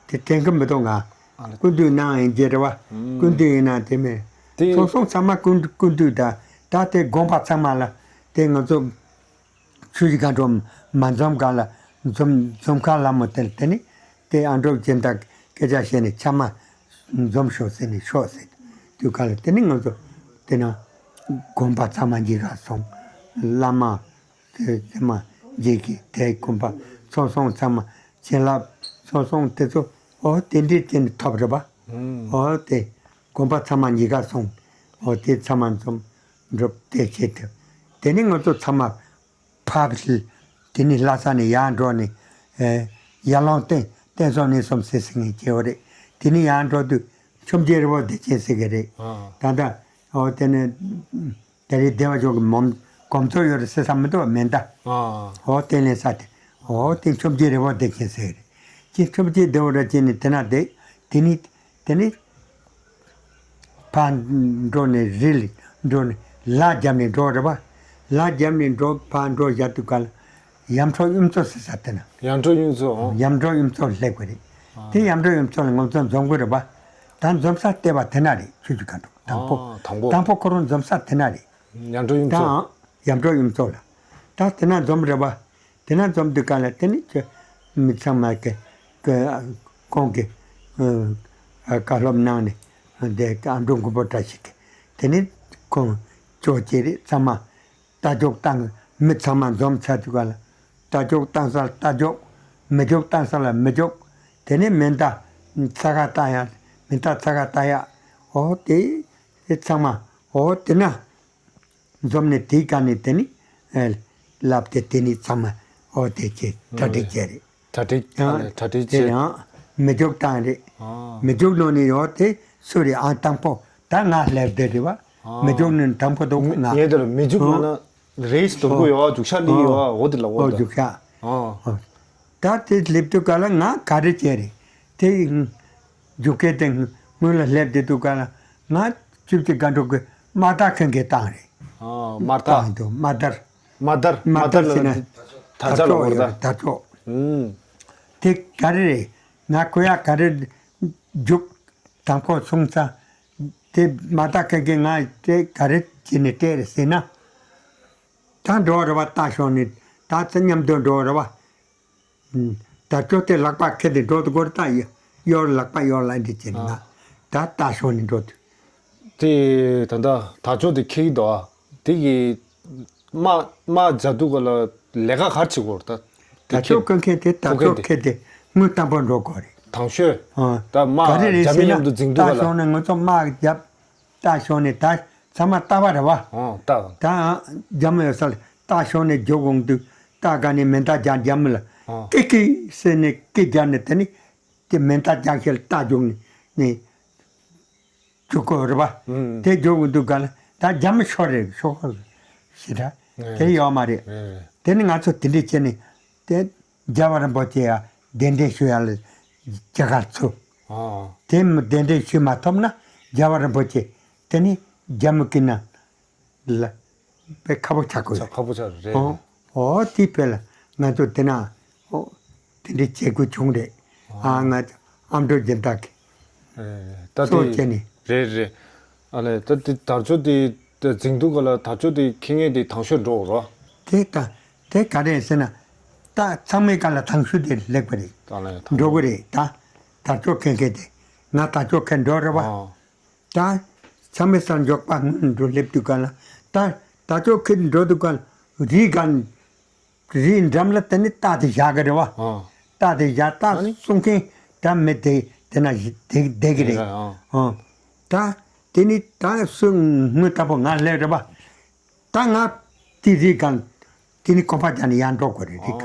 དེ་དྲན་གི་མི་འདུག་ང་། ཨ་ལས། སྐུ་མདུན་གནང་ཡིན་རྒྱུ་རེད་བ། ཨུམ། སྐུ་མདུན་ཡིན་ན་དེ་མེད། དེ་ཚོ་སྲུང་ཚང་མ་སྐུ་སྐུ་མདུན་ད་ད་དེ་དགོན་པ་ཚང་མ་ལ་དེ་ང་ཚོ་ཆུ་བཞི་སྒང་དྲུག་མ་འཛོམས་ག་ལ་འཛོམས་འཛོམས་ཁ་ལ་མོ་དེ་དེ་ནི་དེ་ཨ་འགྲོ་སྦྱིན་བདག་སྐད་ཆ་བཤད་ནས་ཆ་མ་འཛོམས་ཤོག་ཟེར་ནས་ཤོག་ཟེར་དུས་ག་ལ་དེ་ནི་ང་ཚོ་དེ་ན་དགོན་པ་ཚང་མ་འགྱིག་ག་སོང་། བླ་མ་དེ་དེ་མ་འགྱིག་གི་དེ་དགོན་པ་ཚོ་སྲུང་ཚང་མ་བྱིན་རླབས་ཚོ་སྲུང་དེ་ཚོ་ཨོ་དེ་འདྲའི་དེ་ནི་ཐོབ་རེད་པ། ཨོ་དེ་དགོན་པ་ཚང་མ་འགྱིག་ག་སོང་། ཨོ་དེ་ཚང་མ་འཛོམས་འགྲུབ་དེ་བྱེད་ཐུབ། དེ་ནི་ང་ཚོ་ཚང་མ། ཕར་དེ་ནས་ལྷ་ས་ནས་ཡར་འགྲོ་ནས་ཨེ་ཡར་ལུང་བསྟན་བསྟན་སྲུང་གནས་གསུམ་ཟེར་ཟེར་མཁན་སྐྱེ་བོ་རེད། དེ་ནས་ཡར་འགྲོ་དུས་ཆོས་རྒྱལ་རི་བོ་བདེ་ཆེན་ཟེར་གི་རེད། ཨ། ད་ལྟ་ཨོ་དེ་ནས་ད་རེས་བདེ་བ་ཅུང་གི་མོམ་གོམ་ཚོ་ཡོད་རེད་ཟེར་ས་མི་འདུག་མེ་མདའ། ཨ། ཨོ་དེ་ལེན་ས་དེ་ཨོ་དེ་ཆོས་རྒྱལ་རི་བོ་བདེ་ཆེན་ཟེར་གི་རེད། ཅི་ཆོས་རྒྱལ་བདེ་བོ་ར་ཅི་ནས་དེ་ན་བསྡད་དེ་ནས་དེ་ནས། ཕར་འགྲོ་ནས་རི་ལ་འགྲོ་ནས་ལ་རྒྱབ་ནས་འགྲོ་རེད་པ། ལ་རྒྱབ་ནས་འགྲོ་ཕར་འགྲོ་བཞག་དུས་ག་ལ་ཡམ་ཁྲོ་གཡུ་མཚོ་ཟེར་ས་དེ་ན། ཡམ་ཁྲོ་གཡུ་མཚོ། ཨོ། ཡམ་ཁྲོ་གཡུ་མཚོ་སླེབས་པ་རེད། ཨ། དེ་ཡམ་ཁྲོ་གཡུ་མཚོ་ལ་ང་ཚོ་འཛོམས་དགོས་རེད་པ། ད་འཛོམས་ས་ལྟེ་བ་དེ་ན་རེད། ཆུ་བཞི་སྒང་དྲུག་དང་པོ། ཨ། དང་པོ། དང་པོ་ཁོ་རང་འཛོམས་ས་དེ་ན་རེད། ཡམ་ཁྲོ་གཡུ་མཚོ། ད་ཡམ་ཁྲོ་གཡུ་མཚོ་ལ། ད་དེ་ན་འཛོམས་རེད་པ། དེ་ན་འཛོམས་དུས་ག་ལ་དེ་ནི་ཁྱོད་མི་ཚང་མ་གི་གི་ཁོང་གི་ཨ་བཀའ་སློབ་གནང་ནས་དེ་ཨ་འབྲུག་མགོན་པོ་བཀྲ་ཤིས་ཀྱི་དེ་ནི་ཁོང་ཅོག་ཅེ་རེད། ཚང་མ་རྟ་རྒྱུག་བཏང་། མི་ཚང་མ་འཛོམས་ཚར་དུས་ག་ལ་རྟ་རྒྱུག་བཏང་ས་ལ་རྟ་རྒྱུག་མི་རྒྱུག་བཏང་ས་ལ་མི་རྒྱུག་དེ་ནི་མེ་མདའ་ཚ་ག་བཏང་ཡ། མེ་མདའ་ཚ་ག་བཏང་ཡ། ཨོ་དེ་ཚང་མ་ཨོ་དེ་ན། འཛོམས་ནས་དེའི་སྒང་ནས་དེ་ནི་ཨེ་ལབ་སྟེ་དེ་ནི་ཚང་མ་ཨོ་དེ་བྱས་གྲ་སྒྲིག་བྱས་རེད། གྲ་སྒྲིག་ཡང་ཨ་ལས་གྲ་སྒྲིག་དེ་བྱས། ཡང་མི་རྒྱུག་བཏང་རེད། ཨ། མི་རྒྱུག་ནང་ནས་ཡོད་དེ་སུ་རེད། ཨང་དང་པོ་ད་ང་སླེབས་བསྡད་རེད་པ། ཨ། མི་རྒྱུག་ནི་དང་པོ་འདུག་ང་ངས་དེ་ལ་མི་རྒྱུག་ཨ་ན་ན་རེས་དུམ་བུ་ཡོད་རྒྱུག་ཤག་ལི་ཡོད་འོ་དེ་ལ་འོ་འོ་ད་རྒྱུག་ཤག་ཨ། ཨ། ད་དེ་སླེབས་དུས་ག་ལ་ང་ག་རེ་བྱས་རེད། དེ་རྒྱུག་མཁན་དེ་སྔོན་ལ་སླེབས་བསྡད་དུས་ག་ལ་ང་ཆུ་བཞི་སྒང་དྲུག་གི་དམག་དར་འཁྱེར་མཁན་བཏང་རེད། ཨ། དམག་དར། བཏང་འདུག་དམག་དར། དམག་དར་ཟེར་ན་དར་ལྕོག་ལ་འོར་ད། དར་ལྕོག་ཨུམ། དེ་ག་རེ་རེད། ང་ཁོ་ཡ་ག་རེ་རྒྱུག་དང་པོ་སོང་ཙང་དེ་དམག་དར་འཁྱེར་མཁན་ང་དེ་ག་རེ་བྱས་ནས་སྤྲད་རེད་ཟེར་ན། ད་འགྲོ་རེད་པ། རྟ་ཞོན་ནས་ད་ཚེ་མཉམ་དུ་འགྲོ་རེད་པ། ད་ཁྱོད་དེ་ལག་པ་ཁེལ་ཏེ་འགྲོ་དུ་གོ་རེད་ད། གཡོར་ལག་པ་གཡོར་ལ་འདི་བྱས་ནས་ང་ད་རྟ་ཞོན་ནས་འགྲོ་དུས། དེ་ད་ལྟ་ད་ཁྱོད་དེ་ཁེལ་གི་འདུག་ཨ། དེ་གི་དམག་དམག་རྒྱག་དུས་ག་ལ་ ལས་ཀ་ག་རེ་བྱེད་དགོས་རེད་ད། དར་ལྕོག་བཀོད་མཁན་དེ་དར་ལྕོག་ཁེ་དེ་དངུལ་བཏང་པོ་འགྲོ་དགོས་རེད། དང་ཤོས། ཨ། ད་དམག་ག་རེ་རེད་རྒྱ་མི་ཟེར་ན། མཉམ་དུ་འཛིང་དུས་ད་ག་ལ། ཤོག་ནས་ང་ཚོ་དམག་རྒྱབ། ད་ཤོག་ནས་ད་ཚང་མ་རྟ་པ་རེད་བ། ཨོ་ད། ད་རྒྱ་མི་ཡོད་ས་ལ་ད་ཤོག་ནས་རྒྱུག་འོང་དུས་ད་ག་ནས་མེ་མདའ་རྒྱག་རྒྱ་མི་ལ། ཨོ། ཀི་ཀི་ཟེར་ནས་ཀི་རྒྱག་ནས་དེ་ནི་དེ་མེ་མདའ་རྒྱག་ཤེས་ལ་རྟ་རྒྱུག་ནས་ནས། རྒྱུག་གོ་རེད་པ། ཨུམ། དེ་རྒྱུག་གི་འདུག་ག་ལ་ད་རྒྱ་མི་ཤོར་རེད་ཤོར་གོ་ཞེ་དྲག་ཨེ། དེ་ཡོད་མ་རེད། ཨེ། དེ་ནི་ང་ཚོ་དེ་འདྲས་བྱས་ནས་དེ་རྒྱལ་བ་རིན་པོ་ཆེ་ཡ་གདན་འདྲེན་ཞུ་ཡ་ལ་རྒྱ་གར་ཚུར། ཨ། དེ་མི་གདན་འདྲེན་ཞུ་མ་ཐུབ་ན་རྒྱལ་བ་རིན་པོ་ཆེ་དེ་ནི་རྒྱ་མི་གི་ནང་ལ་དཔེ་ཁག་པོ་ཆགས་དགོས་ཆགས་རེད། ཁག་པོ་ཆགས་རེད། ཨོ་ཨོ་དེ་དཔེ་ལ་ང་ཚོ་དེ་ན་ཨོ་དེ་འདྲའི་བྱེད་དགོས་བྱུང་རེད། ཨ་ང་ཚོ་ཨ་མདོ་སྦྱིན་བདག་གི་ཨེ་ད་གཙོ་དེ་བྱས་ནས། རེད་རེད། ཨ་ལས་ད་དེ་དར་ལྕོག་དེ་འཛིང་དུས་ག་ལ་དར་ལྕོག་དེ་ཁེངས་ངེས་དེ་དང་ཤོས་འགྲོ་རོ། དེ་ད་དེ་ག་རེ་ཟེར་ན་ད་ཚང་མའི་ག་ལ་དང་ཤོས་དེ་ལེགས་པ་རེད། ད་ལས་དང་འགྲོ་གི་རེད་ད། དར་ལྕོག་ཁེངས་མཁན་དེ་ང་དར་ལྕོག་ཁེངས་འགྲོ་རེད་བ། ཨ། ད་ཚང་མའི་སར་འཇོག་པ་སྔོན་འགྲོ་སླེབས་དུས་ག་ལ་ད་ད་ཅོག་ཁེར་འགྲོ་དུས་ག་ལ་རི་ག་རི་འགྲམ་ལ་དེ་ནི་རྟ་དེ་བཞག་གི་རེད་བ། ཨ། རྟ་དེ་བཞག་ཨ་ནི། རྟ་སྲུང་མཁན་ད་མི་དེ་དེ་ན་བསྡད་བསྡད་གི་རེད། ཨ། ཨ། ད་དེ་ནི་ད་སུ་སྔོན་ལྟ་བུ་ང་སླེབས་རེད་བ། ད་ང་དེ་རི་གང་དེ་ནི་གོམ་པ་རྒྱག་ནས་ཡར་འགྲོ་དགོས་རེད། རི་གང་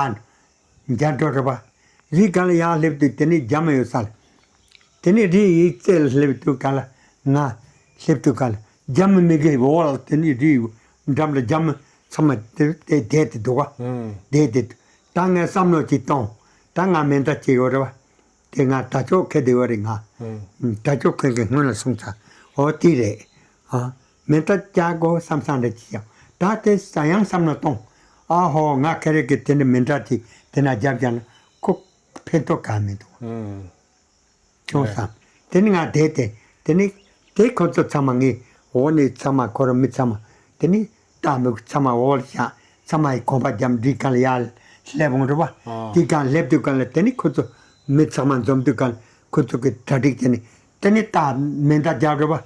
ཨ། འཛག་རྒྱ་འགྲོ་རེད་པ། རི་གང་ལ་ཡར་སླེབས་དུས་དེ་ནི་རྒྱ་མི་ཡོད་ས་ལ། དེ་ནི་རི་ཡི་རྩེ་ལ་སླེབས་དུས་ག་ལ་ང་སླེབས་དུས་ག་ལ་རྒྱ་མི་མི་གེ་འོ་ལ་དེ་ནི་རི་འགྲམ་ལ་རྒྱ་མི་ཚང་མ་དེ་དེ་བསྡད་དེ་འདུག་ག་ཨུམ། བསྡད་དེ་འདུག་ད་ངས་བསམ་བློ་ཅིག་གཏོང་། ད་ང་མེ་མདའ་ཅིག་ཡོད་རེད་པ། དེ་ང་དར་ལྕོག་ཁེ་བདེ་བ་རེད་ང་། ཨུམ། དར་ལྕོག་ཁེ་གི་སྔོན་ལ་སོང་ཚར། འོ་དེ་རེད། ཨ། མེ་མདའ་རྒྱག་དགོས་བསམ་བསམ་རེ་ཅི་ཡང་ད་དེ་ས་ཡང་བསམ་བློ་གཏོང་། ཨ་ཧོ་ང་ཁེ་རེ་གི་དེ་འདྲ་མེ་མདའ་ཅིག་དེ་ན་རྒྱབ་རྒྱག་ན་ཁོ་ཕན་ཐོགས་གང་མི་འདུག་ཨུམ། བྱུང་བསམ། དེ་ནི་ང་བསྡད་དེ་དེ་ནི་དེ་ཁོ་ཚོ་ཚང་མ་ངའི་འོག་ནས་ཚང་མ་ཁོ་རང་མི་ཚང་མ་དེ་ནི་རྟ་མི་ཚང་མ་འོག་ལ་བཞག་ཚང་མ་ཡི་གོམ་པ་རྒྱབ་འདི་གང་ལ་ཡར་སླེབས་འོང་རེད་བ། ཨ། འདི་གང་སླེབས་དུས་གང་ལ་དེ་ནི་ཁོ་ཚོ་མི་ཚང་མ་འཛོམས་དུས་གང་ལ་ཁོ་ཚོ་གི་གྲ་སྒྲིག་བྱས་ནས་དེ་ནི་རྟ་མེ་མདའ་རྒྱབ་རེད་བ།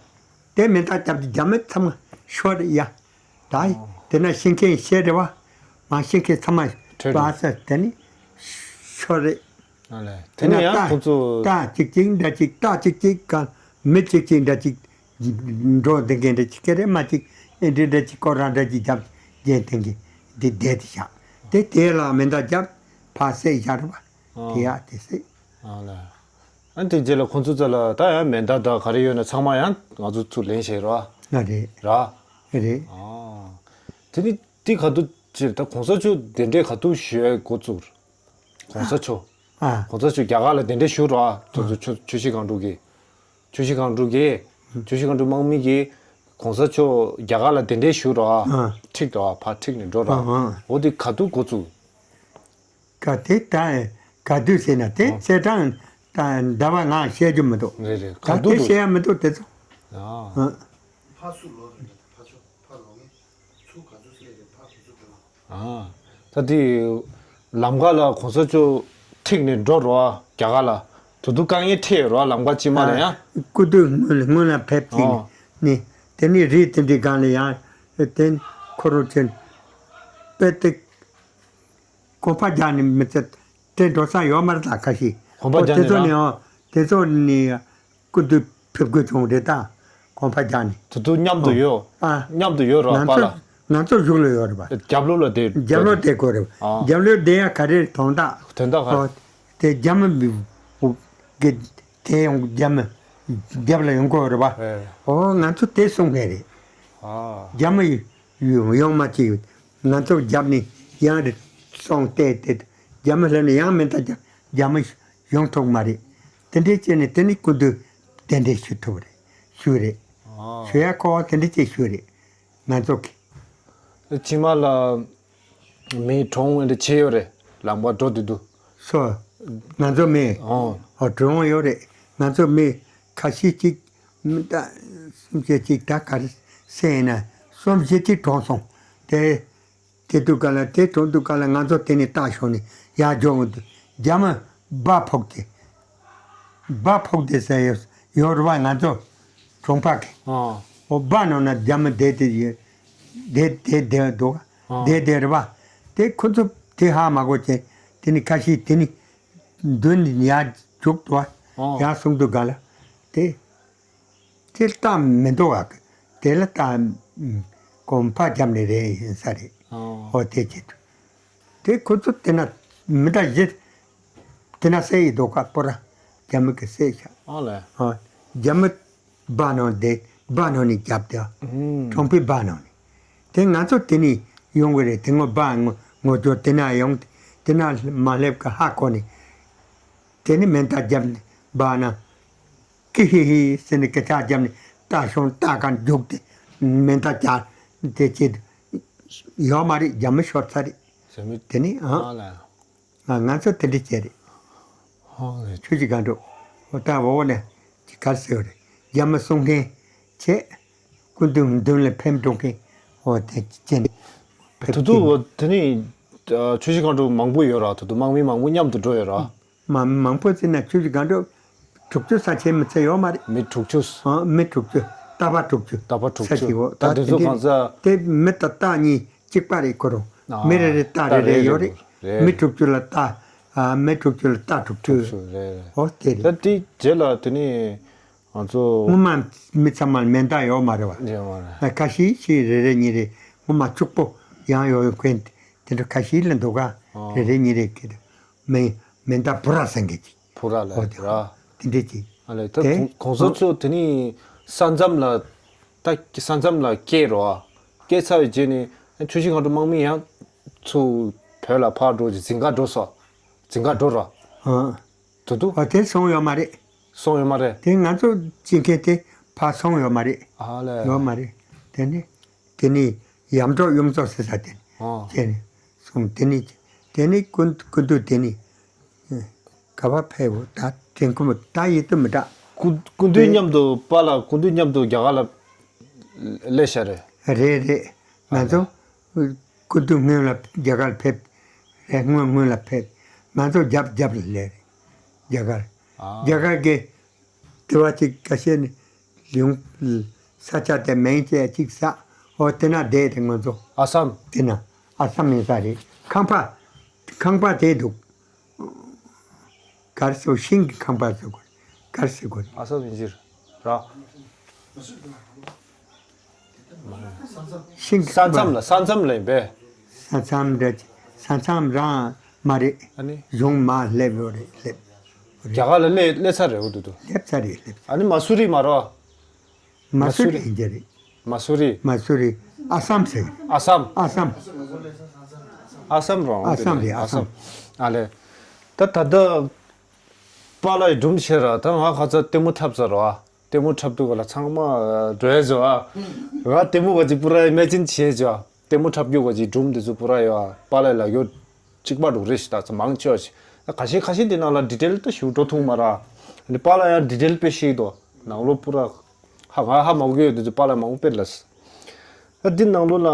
དེ་མེ་མདའ་རྒྱབ་དུས་རྒྱ་མི་ཚང་མ་ཤོར་རེད་ཡ། ད་ཨ། དེ་ན་ཤེས་མཁན་ཤེས་རེད་བ། མ་ཤེས་མཁན་ཚང་མ་ཁྲོད་རེད། བ་ས་དེ་ནི་ཤོར་རེད། ཨ་ལས། དེ་ནས་ཡང་ཁོང་ཚོ་རྟ་གཅིག་གཅིག་འདྲ་གཅིག་རྟ་གཅིག་གཅིག་ག་མི་གཅིག་གཅིག་འདྲ་གཅིག་འགྲོ་བསྡད་མཁན་འདྲ་གཅིག་ག་རེ་མ་གཅིག་ཨེ་འདྲ་འདྲ་གཅིག་ཀོ་ར་འདྲ་གཅིག་རྒྱབ་རྒྱན་བསྟན་གི་འདི་བསྡད་དེ་བཞག་དེ་དེ་ལ་མེ་མདའ་རྒྱབ་ཕར་བསད་བཞག་རེད་པ། དེ་ཡ་དེ་བསད། ཨ་ལས། ཨ་དེ་རྗེས་ལ་ཁོང་ཚོ་རྩ་ལ་ད་ཡང་མེ་མདའ་དང་ག་རེ་ཡོད་ན་ཚང་མ་ཡང་ང་ཚོ་ཚུར་ལེན་བྱས་ར། ཨ་རེད། ར། རེད། ཨ། དེ་ནི་དེ་ག་དུ་ཅེར་ད་གོང་ས་མཆོག་གདན་འདྲེན་ག་དུ་ཞུ་ཡ་འགོ་བཙུགས། གོང་ས་མཆོག་ཨ། གོང་ས་མཆོག་རྒྱ་གར་ལ་གདན་འདྲེན་ཞུ་ར། དེ་ཚོ་ཆུ་ཆུ་བཞི་སྒང་དྲུག་གི་ཆུ་བཞི་སྒང་དྲུག་གི་ཆུ་བཞི་སྒང་དྲུག་དམག་མི་གིས་གོང་ས་མཆོག་རྒྱ་གར་ལ་གདན་འདྲེན་ཞུ་ར། ཨ། ཁྲིད་ར་ཕར་ཁྲིད་ནས་འགྲོ་ར། ཨ། ཨ། འོ་དེ་ག་དུ་འགོ་བཙུགས། ག་དེ་ད་ག་དུས་ཟེར་ན་དེ་ཨ། ཚེས་གྲངས་ད་ཟླ་བ་ང་བཤད་རྒྱུ་མི་འདུག་རེད་རེད། ག་ག་དུས་དུས་བཤད་ཡ་མི་འདུག་དེ་ཚོ། ཨ། ཨ། ཕ་སུ་ལོ་རེད། ཕ་ཆོ་ཕ་ལོ་ངེ་ཚུ་ག་ཚོད་སེ་རེད་ཕ་ག་ཚོད་དུ། ཨ། ད་དེ་ལམ་ཁ་ལ་གོང་ས་མཆོག་ཁྲིད་ནས་འགྲོ་རོགས་རྒྱ་གར་ལ། དུ་དུ་དཀའ་ངལ་འཕྲད་ཡོད་རོགས་ལམ་ཁ་ཅི་མ་ལ་ཡང་། སྐུ་དུས་སྔོན་ལ་སྔོན་ལ་ཕེབས་ཅིག་ཨོ། ནི་དེ་ནི་རིགས་དེ་འདྲའི་སྒང་ལ་ཡང་དེ་ཁོ་རོ་ཅན་པེ་ཏིག་གོམ་པ་རྒྱག་ནས་མི་ཚེ་དེ་འགྲོ་ས་ཡོད་མ་རེད་ད་ཁ་ཤས། གོམ་པ་རྒྱག་ནས་དེ་ཚོ་ར། ནི་ཨོ་དེ་ཚོ་ནི་དེ་ཚོ་ནི་སྐུ་མདུན་ཕེབས་དགོས་བྱུང་རེད་ད། གོམ་པ་རྒྱག་ནས། དེ་ཚོ་མཉམ་དུ་ཨོ་ཡོད། ཨ། མཉམ་དུ་ཡོད་ར་ང་པཱ་ཚོ་ལགས། ང་ཚོ་གཞུག་ལ་ཡོད་རེད་པ། རྒྱབ་ལོགས་ལ་བསྡད། རྒྱབ་ལོགས་བསྡད་དགོས་རེད་པ། ཨ། རྒྱབ་ལོགས་བསྡད་ཡ་ག་རེ་དོན་དག་དོན་དག་ག་རེ། ཨོ་དེ་རྒྱ་མི་གི་དེ་ཡོང་རྒྱ་མི་རྒྱབ་ལ་ཡོང་དགོས་རེད་པ། ཨེ། ཨོ་ང་ཚོ་དེ་གསུང་མཁན་རེད། ཨ། རྒྱ་མི་ཡོང་མ་ཅིག་ང་ཚོ་རྒྱབ་ནས་ཡང་རེ་སོང་བལྟས་ཏེ་རྒྱ་མི་སླེབས་ནས་ཡང་མེ་མདའ་རྒྱབ་རྒྱ་མི་ཡོང་ཐུབ་མ་རེད། དེ་འདྲས་བྱས་ནས་དེ་ནི་སྐུ་མདུན་གདན་འདྲེན་ཞུ་ཐུབ་རེད། ཞུས་རེད། ཨ། ཞུ་ཡ་གོ་བ་དེ་འདྲས་བྱས་ཞུས་རེད། ང་ཚོ་གི་ཕྱི་མ་ལ་མི་གྲོངས་འདྲ་བྱས་ཡོད་རེད། ལམ་ཁ་འགྲོ་དུས་དུ། སོ། ང་ཚོ་མི། ཨོ། ཨོ་གྲོངས་ཡོད་རེད། ང་ཚོ་མི་ཁ་ཤས་ཅིག་མི་ད་སུམ་བརྒྱ་ཅིག་ད་ག་རེ་སེ་ཡིན་ན་གསུམ་བཞི་ཅིག་གྲོངས་སོང་། དེ་དེ་དུས་ག་ལ་དེ་གྲོངས་དུས་ག་ལ་ང་ཚོ་དེ་ནས་ལྟ་ཞོག་ནས་ཡར་འཇོག་འོང་དུས་རྒྱ་མི་སྦ་ཕོག་སྟེ། སྦ་ཕོག་སྟེ་ཟེར་ཡོད་ཡོད་རེད་བ། ང་ཚོ་གྲོང་པ་གི་ཨ། ཨོ་སྦ་ནང་ན་རྒྱ་མི་བསྡད་དེ་ཡོད། བསྡད་བསྡད་བསྡད་འདུག་ཨ། བསྡད་བསྡད་རེད་བ། དེ་ཁོ་ཚོ་དེ་ཧ་མ་གོ་བྱས། དེ་ནི་ཁ་ཤས་དེ་ནི་མདུན་ནས་ཡར་རྒྱུགས་འདུག་བ། ཨོ། ཡར་སོང་དུས་ག་ལ་དེ་དེ་རྟགས་མི་འདུག་བ། དེ་ལ་རྟགས་གོམ་པ་བརྒྱབ་ནས་རེད་ཡིན་ས་རེད། ཨོ། ཨོ་དེ་བྱེད་དུས་དེ་ཁོ་ཚོ་དེ་ན་མི་འདྲ་བཞི་དེ་ན་བསད་ཡི་འདུག་ག་པོ་ར་རྒྱ་མི་གིས་བསད་ཤག་ཨོ་ལེ། ཨོ། རྒྱ་མི་སྦ་ནང་དེ་སྦ་ནང་ནས་རྒྱབ་དེ། ཨུམ། གྲོང་པའི་སྦ་ནང་ནས། དེ་ང་ཚོ་དེ་ནས་ཡོང་གི་རེད། དེ་ངོ་སྦ་ངོ་ངོ་ཅོག་དེ་ན་ཡོང་། དེ་ན་མ་སླེབས་གི་ཧ་གོ་ནས། དེ་ནས་མེ་མདའ་བརྒྱབ་ནས་སྦ་ན། ཀི་ཧི་ཧི་ཟེར་ནས་སྐད་ཆ་བརྒྱབ་ནས་རྟ་ཤོང་རྟ་གང་རྒྱུག་སྟེ་མེ་མདའ་རྒྱག་དེ་བྱེད། ཡོད་མ་རེད། རྒྱ་མི་ཤོར་ཚར་རེད། ཟེར་མི། དེ་ནས་ཨང་། ཨ་ལ། ང་ང་ཚོ་དེ་འདྲ་བྱས་རེད། ཧོ་རེད། ཆུ་བཞི་སྒང་དྲུག་འོ་ད་འོ་ནས་ཅི་གར་ཟེར་བ་རེད། རྒྱ་མི་གསུང་མཁན་བྱས། སྐུ་མདུན་མདུན་ལ་ཕེབས་འགྲོ་མཁན་འོ་དེ་བྱས་ནས་ཕེབས། དུ་དུ་འོ་དེ་ནི་ཆུ་བཞི་སྒང་དྲུག་མང་པོ་ཡོད་ར། དུ་དུ་དམག་མི་མང་པོ་མཉམ་དུ་འགྲོ་ཡོད་ར། མ་མང་པོ་བརྩིས་ན་ཆུ་བཞི་སྒང་དྲུག་དྲུག་ཅུ་ས་ཆའི་མི་ཚད་ཡོད་མ་རེད། མི་དྲུག་ཅུ། ཨ་མི་དྲུག་ཅུ། རྟ་པ་དྲུག་ཅུ། རྟ་པ་དྲུག་ཅུ། ས་ཆའི་འོ་ད་ད་དེ་དེ་ཚོ་འདི་གང་ས། དེ་མི་དང་རྟ་གཉིས་གཅིག་པ་རེད་ཁོ་རང་། ཨ་མི་རེ་རེ་རྟ་རེ་རེ་ཡོད་རེད། རེད། མི་དྲུག་ཅུ་ལ་རྟ། ཨ་མི་དྲུག་ཅུ་ལ་རྟ་དྲུག་ཅུ། དྲུག་ཅུ་རེད་རེད། འོ་དེ་རེད། ད་དེ་རྗེས་ལ་དེ་ནི་ང་ཚོ། སྔོན་མ་མི་ཚང་མ་ལ་མེ་མདའ་ཡོད་མ་རེད་བ། ཡོད་མ་རེད། ཁ་ཤས་ཤིག་རེ་རེ་གཉིས་རེ་སྔོན་མ་ཕྱུག་པོ་ཡང་ཡོད་མཁན་དེ་འདྲ་ཁ་ཤས་ལ་འདུག་ག་ཨོ། རེ་རེ་གཉིས་རེ་གི་མེ་མེ་མདའ་བུ་ར་ཟེར་མཁན་ཅིག་ཕུ་ར་ལ་ཨོ་དེ་ར། དེ་འདྲ་ཅིག་ཨ་ལས་ད་དེ་གོང་གོང་ས་མཆོག་དེ་ནི་ས་མཚམས་ལ་ད་ས་མཚམས་ལ་སྐྱེལ་རོ། སྐྱེལ་ཚར་བའི་རྗེས་ནས་ཆུ་བཞི་སྒང་དྲུག་དམག་མི་ཡང་ཚུར་བོད་ལ་ཕར་འགྲོ་རྗེས་འཛིན་གྲྭ་འགྲོ་སོ། འཛིན་གྲྭ་འགྲོ་རོ། ཨ། དུ་དུ། ཨ་དེ་སོང་ཡོད་མ་རེད། སོང་ཡོད་མ་རེད། དེ་ང་ཚོ་སྐྱེལ་མཁན་དེ་ཕར་སོང་ཡོད་མ་རེད། ཨ་ལས། ཡོད་མ་རེད། དེ་ནི་དེ་ནི་ཡམ་གྲོག་གཡུ་མཚོ་ཟེར་ས་དེ་ནི་ཨོ། དེ་ནི་སོང་། དེ་ནི་དེ་ནི་སྐུ་སྐུ་མདུན་དེ་ནི་ག་པར་ཕེབས་འོ། ད་དྲན་ཁོམ་ད་ཡིད་དུ་མི་འདྲ། སྐུ་སྐུ་མདུན་མཉམ་དུ་པཱ་ལགས་སྐུ་མདུན་མཉམ་དུ་རྒྱ་གར་ལ་སླེབས་ཤག་རེད། རེད་རེད། ང་ཚོ་སྐུ་མདུན་སྔོན་ལ་རྒྱ་གར་ཕེབས། རེད། སྔོན་སྔོན་ལ་ཕེབས། ང་ཚོ་རྒྱབ་རྒྱབ་ལ་སླེབས་རེད། རྒྱ་གར། ཨ། རྒྱ་གར་གྱི་དེ་བ་ཅིག་ཁ་ཤས་ནི་ལུང་ས་ཆ་དེ་མིང་བྱས་ཅིག་ས་འོ་དེ་ན་བསྡད་རེད་ང་ཚོ། ཨ་སམ། དེ་ན་ཨ་སམ་ཡིན་ས་རེད། ཁང་པ་ཁང་པ་དེ་འདུག་གར་སོ་ཤིང་གི་ཁང་པ་ཟེར་དགོས། གར་ཟེར་དགོས། ཨ་སམ་ཡིན་ཟེར་ར། ཤིང་གི་ས་མཚམས་ལ་ས་མཚམས་ལ་ཡིན་པས། ས་མཚམས་རེད། ས་མཚམས་རང་མ་རེད། ཨ་ནི། གཞུང་མ་སླེབས་ཡོད་རེད་སླེབས། རྒྱ་གར་ལ་སླེབས་སླེབས་ཚར་རེད་འོ་དུ་དུ། སླེབས་ཚར་རེད་སླེབས། ཨ་ནི་མ་སུ་རི་མ་རོ། མ་སུ་རི་ཡིན་གྱི་རེད། མ་སུ་རི། མ་སུ་རི། ཨ་སམ་ཟེར། ཨ་སམ། ཨ་སམ། ཨ་སམ་རང་ཨ་སམ་རེད། ཨ་སམ། ཨ་ལས། ད་ད་ལྟ་པཱ་ལགས་སྒྲུང་བཤད་ར། ད་ང་ཁ་ཚ་ལྟད་མོ་འཁྲབ་ཚར་རོ། ལྟད་མོ་འཁྲབ་དུས་ག་ལ་ཚང་མ་འགྲོ་ཡས་བྱོས་ཨ། ང་ལྟད་མོ་ག་ཅིག་པུ་ར་ཨི་མེ་ཇིན་བྱས་བྱོས་ཨ། ལྟད་མོ་འཁྲབ་རྒྱུ་ག་ཅིག་སྒྲུང་འདི་ཚོ་པུ་ར་ཡོད་ཨ། པཱ་ལགས་ལ་ཡོད་གཅིག་པ་འགྲོ་རེ་ཞིག་ད་ཚོ་མང་ཆེ་བ་ཞིག་ད་ཁ་ཤས་ཁ་ཤས་འདི་ནང་ལ་ཌི་ཊེལ་ད་ཞུ་འགྲོ་ཐུང་མ་ར། ཨ་ནི་པཱ་ལགས་ཡང་ཌི་ཊེལ་དཔེ་ཤེས་དོ། ནང་ལོགས་པུ་ར་ཧ་ང་ཧ་མ་གོ་ཡོད་འདི་ཚོ་པཱ་ལགས་མང་པོ་དཔེ་ལ་ད་འདི་ནང་ལོགས་ལ་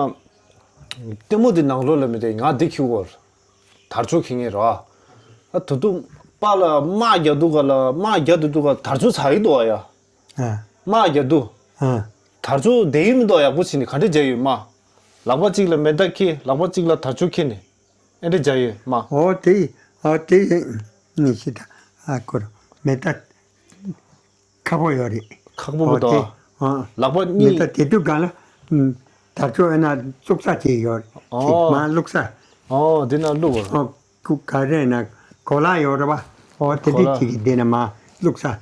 ལྟད་མོ་འདི་ནང་ལོགས་ལ་མི་དེ་ང་འདི་ཁྱི་གོ་དར་ལྕོག་ཁྱེར་མཁན་རེད་བ། ད་དུ་དུ་པཱ་ལགས་དམག་རྒྱག་དུས་ག་ལ་དམག་རྒྱག་དུས་དུས་ག་དར་ལྕོག་ཚ་ཡི་འདུག་བ་ཡ། ཨ། དམག་རྒྱག་དུས། ཨ། དར་ལྕོག་དེ་ཡི་མི་འདུག་ཡག་པོ་བྱས་ནས་ག་འདྲ་བྱས་ཡོད་མ། ལག་པ་གཅིག་ལ་མེ་མདའ་འཁྱེར་ལག་པ་གཅིག་ལ་དར་ལྕོག་འཁྱེར་ནས་ཨེ་འདྲ་བྱས་ཡོད་མ། ཨོ་དེ་ཨོ་དེ་ནི་ཤི་ད་ཨ་ཁོ་རང་མེ་མདའ། ཁག་པོ་ཡོད་རེད། ཁག་པོ་ཨོ་དེ་ཨ། ལག་པ་མི་གཉིས། ད་དེ་དུས་གང་ལ་ཨུམ། དར་ལྕོག་ཨེ་ན་བཙུགས་ས་བྱས་ཡོད་རེད། ཨོ། ཅིག་མ་བླུགས་ས། ཨོ་དེ་ན་བླུགས། ཨོ་ཁུ་ག་རེ་ན་གོ་ལ་ཡོད་རེད་བ། ཨོ་དེ་གོ་འདྲ་ལ་ཅིག་གི་དེ་ན་མ་བླུགས་ས།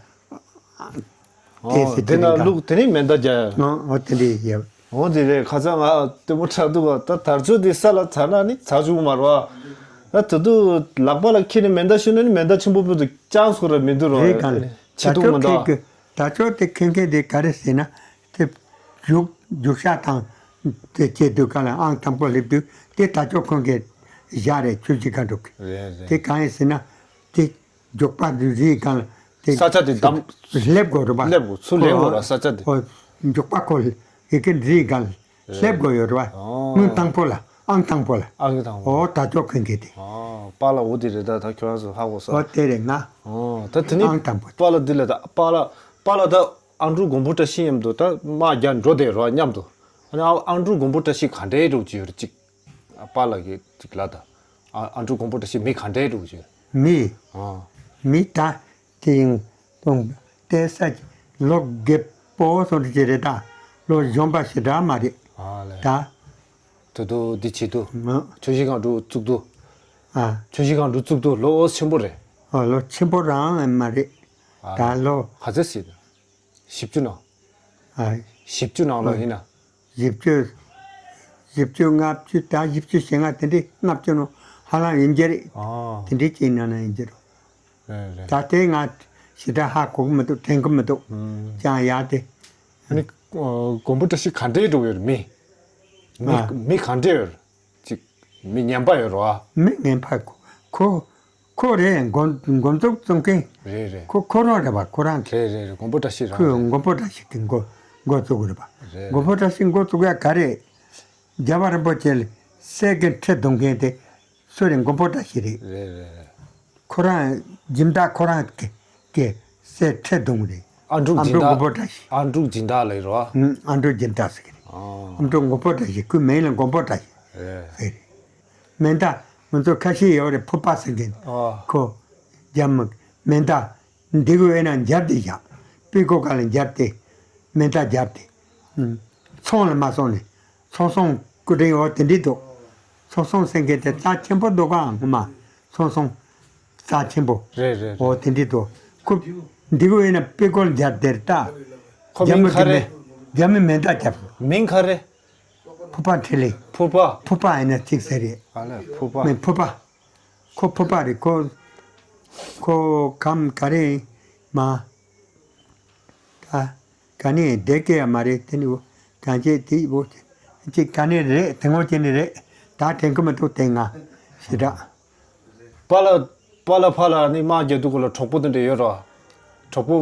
དེ་ཨོ་སི་དེ་དེ་ན་རིང་གང་བླུགས་དེ་ནས་མེ་མདའ་རྒྱག་ཡ། ཨོ་ཨོ་དེ་འདྲ་ཡོད། འོ་དེ་རེད། ཁ་སང་ང་ལྟད་མོ་འཁྲབ་འདུག་ག་ད་དར་ལྕོག་དེ་ས་ལ་ཚ་ན་ནི་ཚ་བཅུག་མ་རེད་བ། ད་དེ་དུས་ལག་པ་ལ་འཁྱེར་ནས་མེ་མདའ་ཤོར་ན་ནི་མེ་མདའ་ཆེན་པོ་པོ་དུ་ཅང་སོར་ར་མི་འདུག་རོ། རེད་ག་ལ། ཆེ་དུ་མི་འདུག་ད་ཆོག་དེ་ཁེངས་མཁན་དེ་ག་རེ་ཟེར་ན། དེ་རྒྱུག་རྒྱུག་ཤག་དང་དེ་བྱེད་དུས་ག་ལ་ཨང་དང་པོ་སླེབས་དུས་དེ་ད་ཆོག་ཁོང་གིས་བཞག་རེད། ཆུ་བཞི་ཁ་འགྲོ་གི། རེད་རེད། དེ་གང་ཡིན་ཟེར་ན་དེ་རྒྱུག་པ་རེད་ག་ལ་དེ་ས་ཆ་དེ་བསྡམས་སླེབས་དགོས་རེད་པ། སླེབས་དགོས་ཚུར་སླེབས་དགོས་ར་ས་ཆ་དེ། ཨོ་རྒྱུག་པ་ཁོ་ཡི་གེ་རེད་ག་ལ། སླེབས་དགོས་ཡོད་རེད་བ། ཨོ། སྔོན་དང་པོ་ལ་ཨང་དང་པོ་ལ། ཨང་དང་པོ། ཨོ་ད་ཅོག་གོན་གི་དེ། ཨོ་པཱ་ལགས་འོ་དེ་རེད། ད་ད་ཁྱོད་རང་ཚོ་ཧ་གོ་སོང་། ཨོ་དེ་རེད་ང་། ཨོ་ད་དེ་ནི་ཨང་དང་པོ་དེ། པཱ་ལགས་འདི་ལ་ད་པཱ་ལགས་པཱ་ལགས་ད་ཨང་ཀྲུག་མགོན་པོ་བཀྲ་ཤིས་མཉམ་དུ་ད་དམག་རྒྱག་འགྲོ་བསྡད་རོགས་མཉམ་དུ། ཨ་ནི་ཨང་ཀྲུག་མགོན་པོ་བཀྲ་ཤིས་ག་འདྲའི་རོགས་ཅིག་ཡོད་རེད་ཅིག་པཱ་ལགས་ཀྱིས་ཅིག་ལབ་དང་། ཨ་ཨ་འབྲུག་མགོན་པོ་བཀྲ་ཤིས་མི་ག་འདྲའི་འདུག་ཅེས། མི། ཨ། མི་ད་དེ་ཡིན་གཏོང་བལྟས་ས་ཀྱི་ལོ་རྒས་པོ་སོང་དུ་ཅི་རེད་ད། ལོ་གཞོན་པ་ཞེ་དྲག་མ་རེད། ཨ་ལས། ད། དུ་དུ་འདི་བྱེད་དུ། ང་། ཆུ་བཞི་སྒང་དྲུག་བཙུགས་དུ། ཨ། ཆུ་བཞི་སྒང་དྲུག་བཙུགས་དུ་ལོ་ཆེན་པོ་རེད། ཨ་ལོ་ཆེན་པོ་རང་མ་རེད། ཨ། ད་ལོ། ག་ཚོད་ཟིན། བཞི་བཅུ་ནང་། ཨ། བཞི་བཅུ་ནང་ལོ་ཡིན་ན། བཞི་བཅུ། བཞི་བཅུ་ལྔ་བཅུ་ད་བཞི་བཅུ་ཞེ་ལྔ་དེ་འདྲའི་ལྔ་བཅུ་ནང་ཧ་ལམ་ཡིན་གྱི་རེད། ཨ། དེ་འདྲའི་ཅིག་ནང་ན་ཡིན་གྱི་རེད། རེད་རེད། ད་དེ་ང་ཞེ་དྲག་ཧ་གོ་གི་མི་འདུག་དྲན་གི་མི་འདུག་ཨུམ། ཅང་ཡག་དེ། ཨ་ནི་ཨ་མགོན་པོ་བཀྲ་ཤིས་ག་འདྲའི་འགྲོ་ཡོད་རེད་མི། མི་ཨ། མི་ག་འདྲའི་ཡོད་རེད། ཅིག་མི་ངན་པ་ཡོད་རེད་བ། མི་ངན་པ་ཁོ་ཁོ་ཁོ་རེད། མགོ་མགོ་འཛུགས་བཙུགས་མཁན། རེད་རེད། ཁོ་ཁོ་རང་རེད་བ། ཁོ་རང་། རེད་རེད་རེད། མགོན་པོ་བཀྲ་ཤིས་རང་ཁོས་རེད། མགོན་པོ་བཀྲ་ཤིས་ཀྱི་མགོ་མགོ་བཙུགས་རེད་བ། རེད་རེད། མགོན་པོ་བཀྲ་ཤིས་མགོ་བཙུགས་ཡ་ག་རེད། རྒྱལ་བ་རིན་པོ་ཆེ་ལ་གསེར་གྱི་ཁྲི་བརྡུང་མཁན་དེ་སུ་རེད། མགོན་པོ་བཀྲ་ཤིས་རེད། རེད་རེད་རེད། ཁོ་རང་སྦྱིན་བདག་ཁོ་རང་གི་གི་གསེར་ཁྲི་བརྡུངས་རེད། ཨ་འབྲུག་ཨ་སྦྱིན་འབྲུག་མགོན་པོ་བཀྲ་ཤིས། ཨ་འབྲུག་སྦྱིན་བདག་ལ་ཡོད་རེད་བ། ཨ་འབྲུག་སྦྱིན་བདག་ཟེར་གི་རེད། ཨ་འབྲུག་མགོན་པོ་བཀྲ་ཤིས། ཁོའི་མིང་ལ་མགོན་པོ་བཀྲ་ཤིས་རེད། ཟེར་རེད། མེ་མདའ་ང་ཚོ་ཁ་ཤས་ཡོད་རེད། ཕུར་པ་ཟེར་མཁན། ཨ། ཁོ་རྒྱ་མི་མེ་མདའ་འདི་གུ་ཡོད་ན་འཇར་ཏེ་བཞག་པི་ཀོ་ཀ་ལ་འཇར་ཏེ་མེ་མདའ་འཇར་ཏེ། ཨུམ། ཚོང་ལ་མ་སོང་ནས་ཚོང་སོང་སྐུ་དྲིན་འོ་དེ་འདྲི་འདུག་ཚོང་སོང་ཟེར་མཁན་དེ་རྩ་ཆེན་པོ་འདུག་ག་ངོ་མ་ཚོང་སོང་རྩ་ཆེན་པོ། རེད་རེད་རེད། འོ་དེ་འདྲི་འདུག་ཁོ་འདི་གུ་ཡོད་ན་པི་ཀོ་ལ་འཇར་ཏེ་རེད་ད། ཁོ་རྒྱ་མི་མིང་ག་གི་རེད། མེ་རྒྱ་མི་མེ་མདའ་རྒྱབ། མིང་ག་རེད། ཕུར་པ་འཕྲིན་ལས། ཕུར་པ། ཕུར་པ་ཡིན་ན་གཅིག་ཟེར་རེད། ཨ་ལས་ཕུར་པ། མིན་ཕུར་པ། ཁོ་ཕུར་པ་རེད། ཁོ་ཁོ་གམ་ག་རེ་མ། ད་ག་ནས་བསྡད་སྐད་ཡ་མ་རེད། དེ་ནི་བོ་གང་བྱེད་དེ་བོ་ཅིག་ག་ནས་རེད། དེ་ངོ་ཅི་ནས་རེད། ད་དྲན་གི་མི་འདུག་དེ་ང་ཞེ་དྲག་པཱ་ལགས་པཱ་ལགས་ཕར་ལ་ནི་དམག་རྒྱག་དུས་སྐོར་ལ་གྲོགས་པོ་དེ་འདྲ་ཡོད་རོ། གྲོགས་པོ་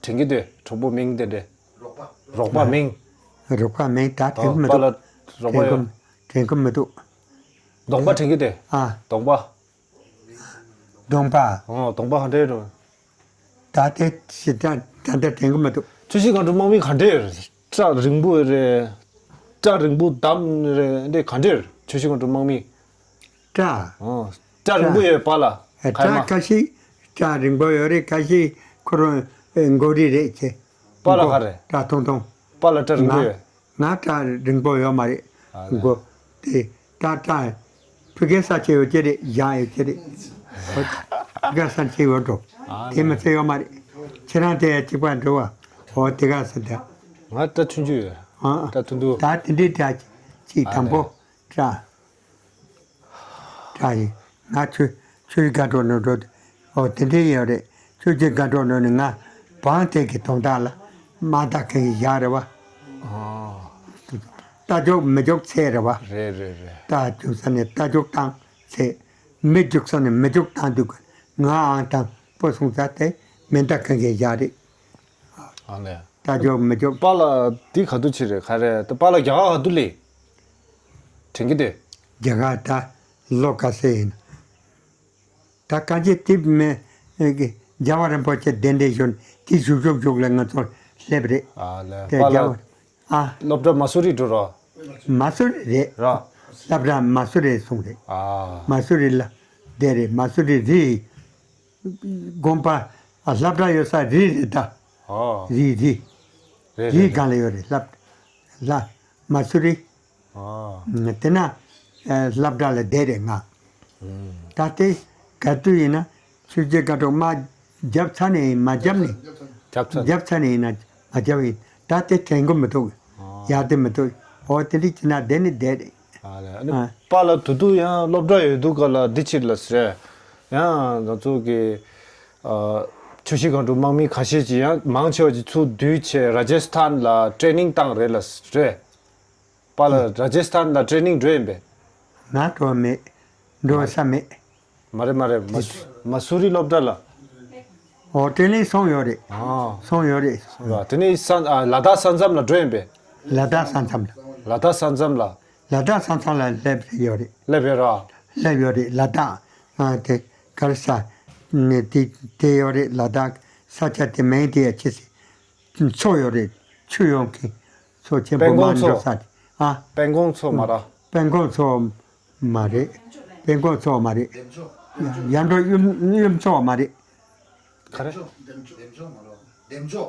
དྲན་གི་འདུག་གྲོགས་པོ་མིང་དེ་འདྲ། རོགས་པ་མིང་། རོགས་པ་མིང་ད་དྲན་གི་མི་འདུག་པཱ་ལགས་རོགས་པ་ཡོད། དྲན་གི་མི་འདུག་གདོང་པ་དྲན་གི་འདུག་ཨ། གདོང་པ། གདོང་པ། ཨོ་གདོང་པ་ག་འདྲ་རེད། ད་ལྟའི་ཞེ་དྲག་ད་ལྟ་དྲན་གི་མི་འདུག་ཆུ་བཞི་སྒང་དྲུག་དམག་མི་ག་འདྲ་རེད། སྐྲ་རིང་པོ་རེད། སྐྲ་རིང་པོ་དམ་རེད། འདི་ག་འདྲ་རེད། ཆུ་བཞི་སྒང་དྲུག་དམག་མི། སྐྲ། ཨོ་སྐྲ་རིང་པོ་ཡོད་པཱ་ལགས། ཨེ་ཁ་སྐྲ་མ། ཁ་ཤས་སྐྲ་རིང་པོ་ཡོད་རེད། ཁ་ཤས་ཁོ་རང་ཨེ་མགོ་རིལ་རེད་ཅེ། པཱ་ལགས་ག་རེད། སྐྲ་ཐུང་ཐུང་། པཱ་ལགས་སྐྲ་རིང་པོ་ང་ཡོད། ང་སྐྲ་རིང་པོ་ཡོད་མ་རེད། ཨ་ལས། མགོ་དེ་སྐྲ་སྐྲ་ཕི་གེ་ས་ཆེ་ཡོད་ཀྱི་རེད། ཡག་ཡོད་ཀྱི་རེད། ཕི་གེ་ས་ཆེ་ཡོད་འགྲོ། ཨ་དེ་མི་ལས། ཚེ་ཡོད་མ་རེད། ཁྱེད་རང་དེ་ཡ་གཅིག་པ་འགྲོ་བ། འོ་དེ་ག་ས་དེ། ང་སྐྲ་ཆུང་ཆུང་ཡོད། ཨ་སྐྲ་ཐུང་ཐུང་། ད་དེ་འདྲའི་སྐྲ་གཅིག་ཨ་དང་པོ་ལས། སྐྲ། སྐྲ་ཡིན། ང་ཆུ་ཆུའི་སྒང་དྲུག་ནང་འགྲོ། ཨོ་དེ་འདྲའི་ཡོད་རེད། ཆུ་བཞི་སྒང་དྲུག་ནང་ནས་ང་བང་དེ་གི་དོང་ཐག་ལ་དམག་བདག་ཁང་གི་ཡག་རེད་བ། ཨོ། རྟ་རྒྱུག་མི་རྒྱུག་ཚད་རེད་བ། རེད་རེད་རེད། རྟ་རྒྱུག་ས་ནས་རྟ་རྒྱུག་བཏང་ཚད། མི་རྒྱུག་ས་ནས་མི་རྒྱུག་བཏང་དུས་ང་ཨང་དང་པོ་སོང་ས་དེ་མེ་མདའ་ཁང་གི་ཡག་རེད། ཨ་ལས། རྟ་རྒྱུག་མི་རྒྱུག་པཱ་ལགས་འདི་ག་དུས་ཕྱིན་རེད་ག་རེད། ད་པཱ་ལགས་རྒྱ་གར་ག་དུས་སླེབས། དྲན་གི་འདུག་རྒྱ་གར་ད་ལོ་ག་ཚོད་ཡིན། ད་གང་ཅི་དེབ་མེད་ཀྱི་རྒྱལ་བ་རིན་པོ་ཆེ་གདན་འདྲེན་ཞུ་ནས་དེ་བཞུགས་བཞུགས་བཞུགས་ལ་ང་ཚོ་སླེབས་རེད། ཨ་ལས། དེ་པཱ་རྒྱལ་ལགས་བ་ཨ། སློབ་གྲྭ་མ་སུ་རི་འགྲོ་རོགས། མ་སུ་རི་རེད། ར། སློབ་གྲྭ་མ་སུ་རི་སོང་རེད། ཨ། མ་སུ་རི་ལ་བསྡད་རེད། མ་སུ་རི་རི། དགོན་པ་ཨ་སློབ་གྲྭ་ཡོད་ས་རི་རེད་ད། ཨོ། རི་རི། རེད་རི་རེད་སྒང་ལ་ཡོད་རེད། སློབ་ལ་མ་སུ་རི། ཨོ། དེ་ན་ཨ་སློབ་གྲྭ་ལ་བསྡད་རེད་ང་། ཨུམ། ད་ལྟའི་ག་དུས་ཡིན་ན་ཆུ་བཞི་སྒང་དྲུག་དམག་བརྒྱབ་ཚར་ནས་ཡིན་མ་བརྒྱབ་ནས། བརྒྱབ་ཚར་ནས། བརྒྱབ་ཚར་ནས་ཡིན་ན་མ་བརྒྱབ་ཡིན། ད་ལྟའི་དྲན་གི་མི་འདུག་ཨོ། ཡག་དེ་མི་འདུག་འོ་དེ་འདྲ་བྱས་ན་བསྡད་ནི་བསྡད་རེད། ཨ་ལས། ཨ་ནི་ཨ། པཱ་ལགས་དེ་དུས་ཡང་སློབ་གྲྭ་ཡོད་དུས་སྐབས་ལ་འདི་ཕྱིར་ལ་ཟེར། ཡང་ང་ཚོ་གི་ཨ་ཆུ་བཞི་སྒང་དྲུག་དམག་མི་ཁ་ཤས་ཀྱིས་ཡང་མང་ཆེ་བ་ཅིག་ཚུར་བསྡུས་བྱས་ར་ཇེ་སི་ཐན་ལ་ཊེ་རེ་ནིང་བཏང་རེད་ལ་ཟེར། པཱ་ལགས་ར་ཇེ་སི་ཐན་ལ་ཊེ་རེ་ནིང་འགྲོ་ཡིན་པས། ང་འགྲོ་མེད། འགྲོ་ས་མེད། མ་རེད་མ་རེད། མ་སུ་མ་སུ་རི་སློབ་གྲྭ་ལ། ཨོ་ཊེ་རེ་ནིང་སོང་ཡོད་རེད། ཨ། སོང་ཡོད་རེད། སོང་ཡོད། དེ་ནས་ས་ཨ་ལ་དྭགས་ས་མཚམས་ལ་འགྲོ་ཡིན་པས། ལ་དྭགས་ས་མཚམས་ལ། ལ་དྭགས་ས་མཚམས་ལ། ལ་དྭགས་ས་མཚམས་ལ་སླེབས་ཡོད་རེད། སླེབས་ཡོད་ར། སླེབས་ཡོད་རེད། ལ་དྭགས་ཨ་དེ་ག་རེ་ས་ནས་དེ་དེ་ཡོད་རེད། ལ་དྭགས་ས་ཆ་དེ་མིང་དེ་ཡ་ཆེ་སི་མཚོ་ཡོད་རེད། ཆུ་ཡོང་གི་མཚོ་ཆེན་པོ་དཔལ་མང་མགོང་མཚོ། འགྲོ་ས་དེ་ཨ། དཔལ་མགོང་མཚོ་མ་ར། དཔལ་མགོང་མཚོ། མ་རེད། དཔལ་མགོན་ཚོགས་མ་རེད། ཡར་འབྲོག་གཡུ་གཡུ་མཚོ་མ་རེད། ག་རེ། འདེམས་མཆོག་མ་རེད། འདེམས་མཆོག་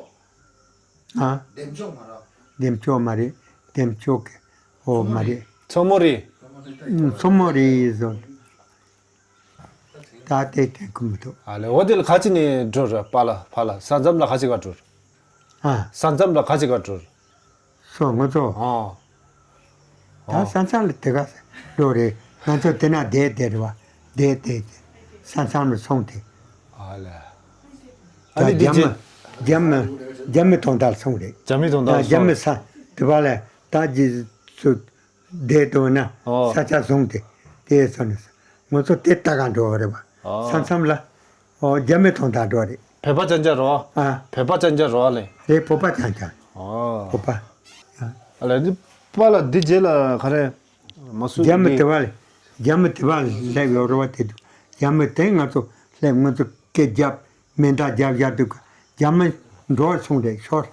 ཨ། འདེམས་མཆོག་མ་རེད། འདེམས་མཆོག་མ་རེད། འདེམས་མཆོག་གི་འོ་མ་རེད། མཚོ་མོ་རེད། མཚོ་མོ་རེད་ཟེར། ད་དེ་དེ་གི་མི་འདུག་ཨ་ལེ། འོ་དེ་ལ་ག་ཅི་ནས་འགྲོ་ར། པཱ་ལགས་ཕ་ལ་ས་མཚམས་ལ་ག་ཅི་ག་འགྲོ་ར། ཨ། ས་མཚམས་ལ་ག་ཅི་ག་འགྲོ་ར། སོ་ངོ་ཚོ། ཨ། ད་ཨ། ས་མཚམས་ལ་དེ་ག་འགྲོ་རེད། ང་ཚོ་དེ་ན་བསྡད་བསྡད་རེད་བ། བསྡད་བསྡད་ས་མཚམས་ལ་སོང་དེ། ཨ་ལེ། ད་ཨ་ནི་དེ་རྒྱ་མི་རྒྱ་མི་རྒྱ་མི་དོན་དག་སོང་རེད། རྒྱ་མི་དོན་ད་དག་རྒྱ་སོང་མི་ས་དེ་བ་ལ་ད་ཇི་ཚོ། བསྡད་འདུག་ན་ཨོ། ས་ཆ་བཟུང་སྟེ་དེ་སོང་ནས་ང་ཚོ་དེ་ལྟ་ག་འགྲོ་བ་རེད་བ། ཨོ། ས་མཚམས་ལ་ཨོ་རྒྱ་མི་དོན་དག་འགྲོ་རེད། བོད་པ་ཅན་ཅན་རོ། ཨ། བོད་པ་ཅན་ཅན་རོ་ལེ། རེད། བོད་པ་ཅན་ཅན། ཨོ། བོད་པ། ཨ་ལེ། འདི་པཱ་ལགས་འདི་རྗེས་ལ་ག་རེ་མ་སུ་རྒྱ་མི་འདི་དེ་བ་ལ་རྒྱ་མི་དེ་བ་ལ་སླེབས་ཡོད་རེད་བ། དེ་དུས་རྒྱ་མི་དེ་ང་ཚོ་སླེབས། ང་ཚོ་སྐད་རྒྱབ། མེ་མདའ་རྒྱབ་བཞག་འདུག་རྒྱ་མི་འགྲོ་སོང་རེད་ཤོར།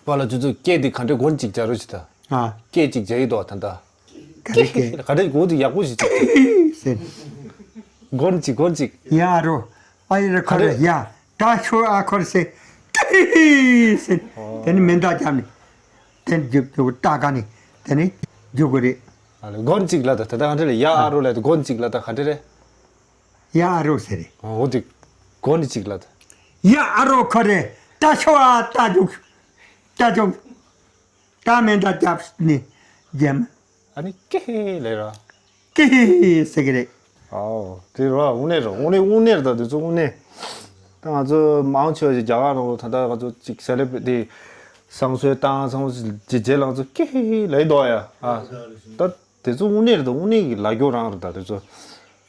པཱ་ལགས་ཁྱོད་ཚོ་སྐད་དེ་ག་འདྲ་མགོ་གཅིག་རྒྱག་རོགས་བྱེད་ད། ཨ། སྐད་ཅིག་རྒྱག་ཡི་འདུག་ད་ལྟ། ག་རེ་སྐད། ག་འདྲ་མགོ་དེ་ཡག་པོ་ཞིག་ཅིག་ཟེར། མགོ་གཅིག་མགོ་གཅིག་ཡ་ཨ་རོ། ཨ་ཡི་རེ་ཁ་ག་རེ། ཡ་ད་ཤོ་ཨ་ཁོར་ཟེར། ཟེར། དེ་ནི་མེ་མདའ་རྒྱབ་ནི། དེ་ནི་རྒྱུག་རྒྱུག་ལྟ་ག་ནི། དེ་ནི་རྒྱུག་གི་རེད། ཨ་ལེ། མགོ་གཅིག་ལ་ད་ད་ད་ག་འདྲ་ལ། ཡ་ཨ་རོ་ལ་ད་མགོ་གཅིག་ལ་ད་ག་འདྲ་རེད། ཡ་ཨ་རོ་ཟེར་རེད། འོ་དེ་མགོ་ནི་གཅིག་ལ་ད། ཡ་ཨ་རོ་ཁོ་རེ། ད་ཤོ་ཨ་ད་རྒྱུག་ད་རྒྱུག་ད་མེ་མདའ་རྒྱབ་ནི་རྒྱབ། ཨ་ནི་ཀེ་ཧེ་ལེ་ར། ཀེ་ཧེ་ཧེ་ཟེར་གི་རེད། ཨའོ་དེ་ར་དངོས་གནས་ར། དངོས་གནས་དངོས་གནས་ར། ད་དེ་ཚོ་དངོས་གནས། ད་ང་ཚོ་མང་ཆེ་བ་ཞིག་རྒྱ་གར་ནང་ལ་ད་ལྟ་ང་ཚོ་ཅིག་ཟེར་ལེ་དེ་བསང་གསོལ་བཏང་བསང་གསོལ་ཅིག་རྗེས་ལ་ང་ཚོ་ཀེ་ཧེ་ཧེ་ལེ་འདུག་ཡ། ཨ་ད། དེ་ཚོ་དངོས་གནས་རེད་དོ། དངོས་གནས་ཀྱི་ལ་རྒྱོ་རང་རེད་ད་དེ་ཚོ།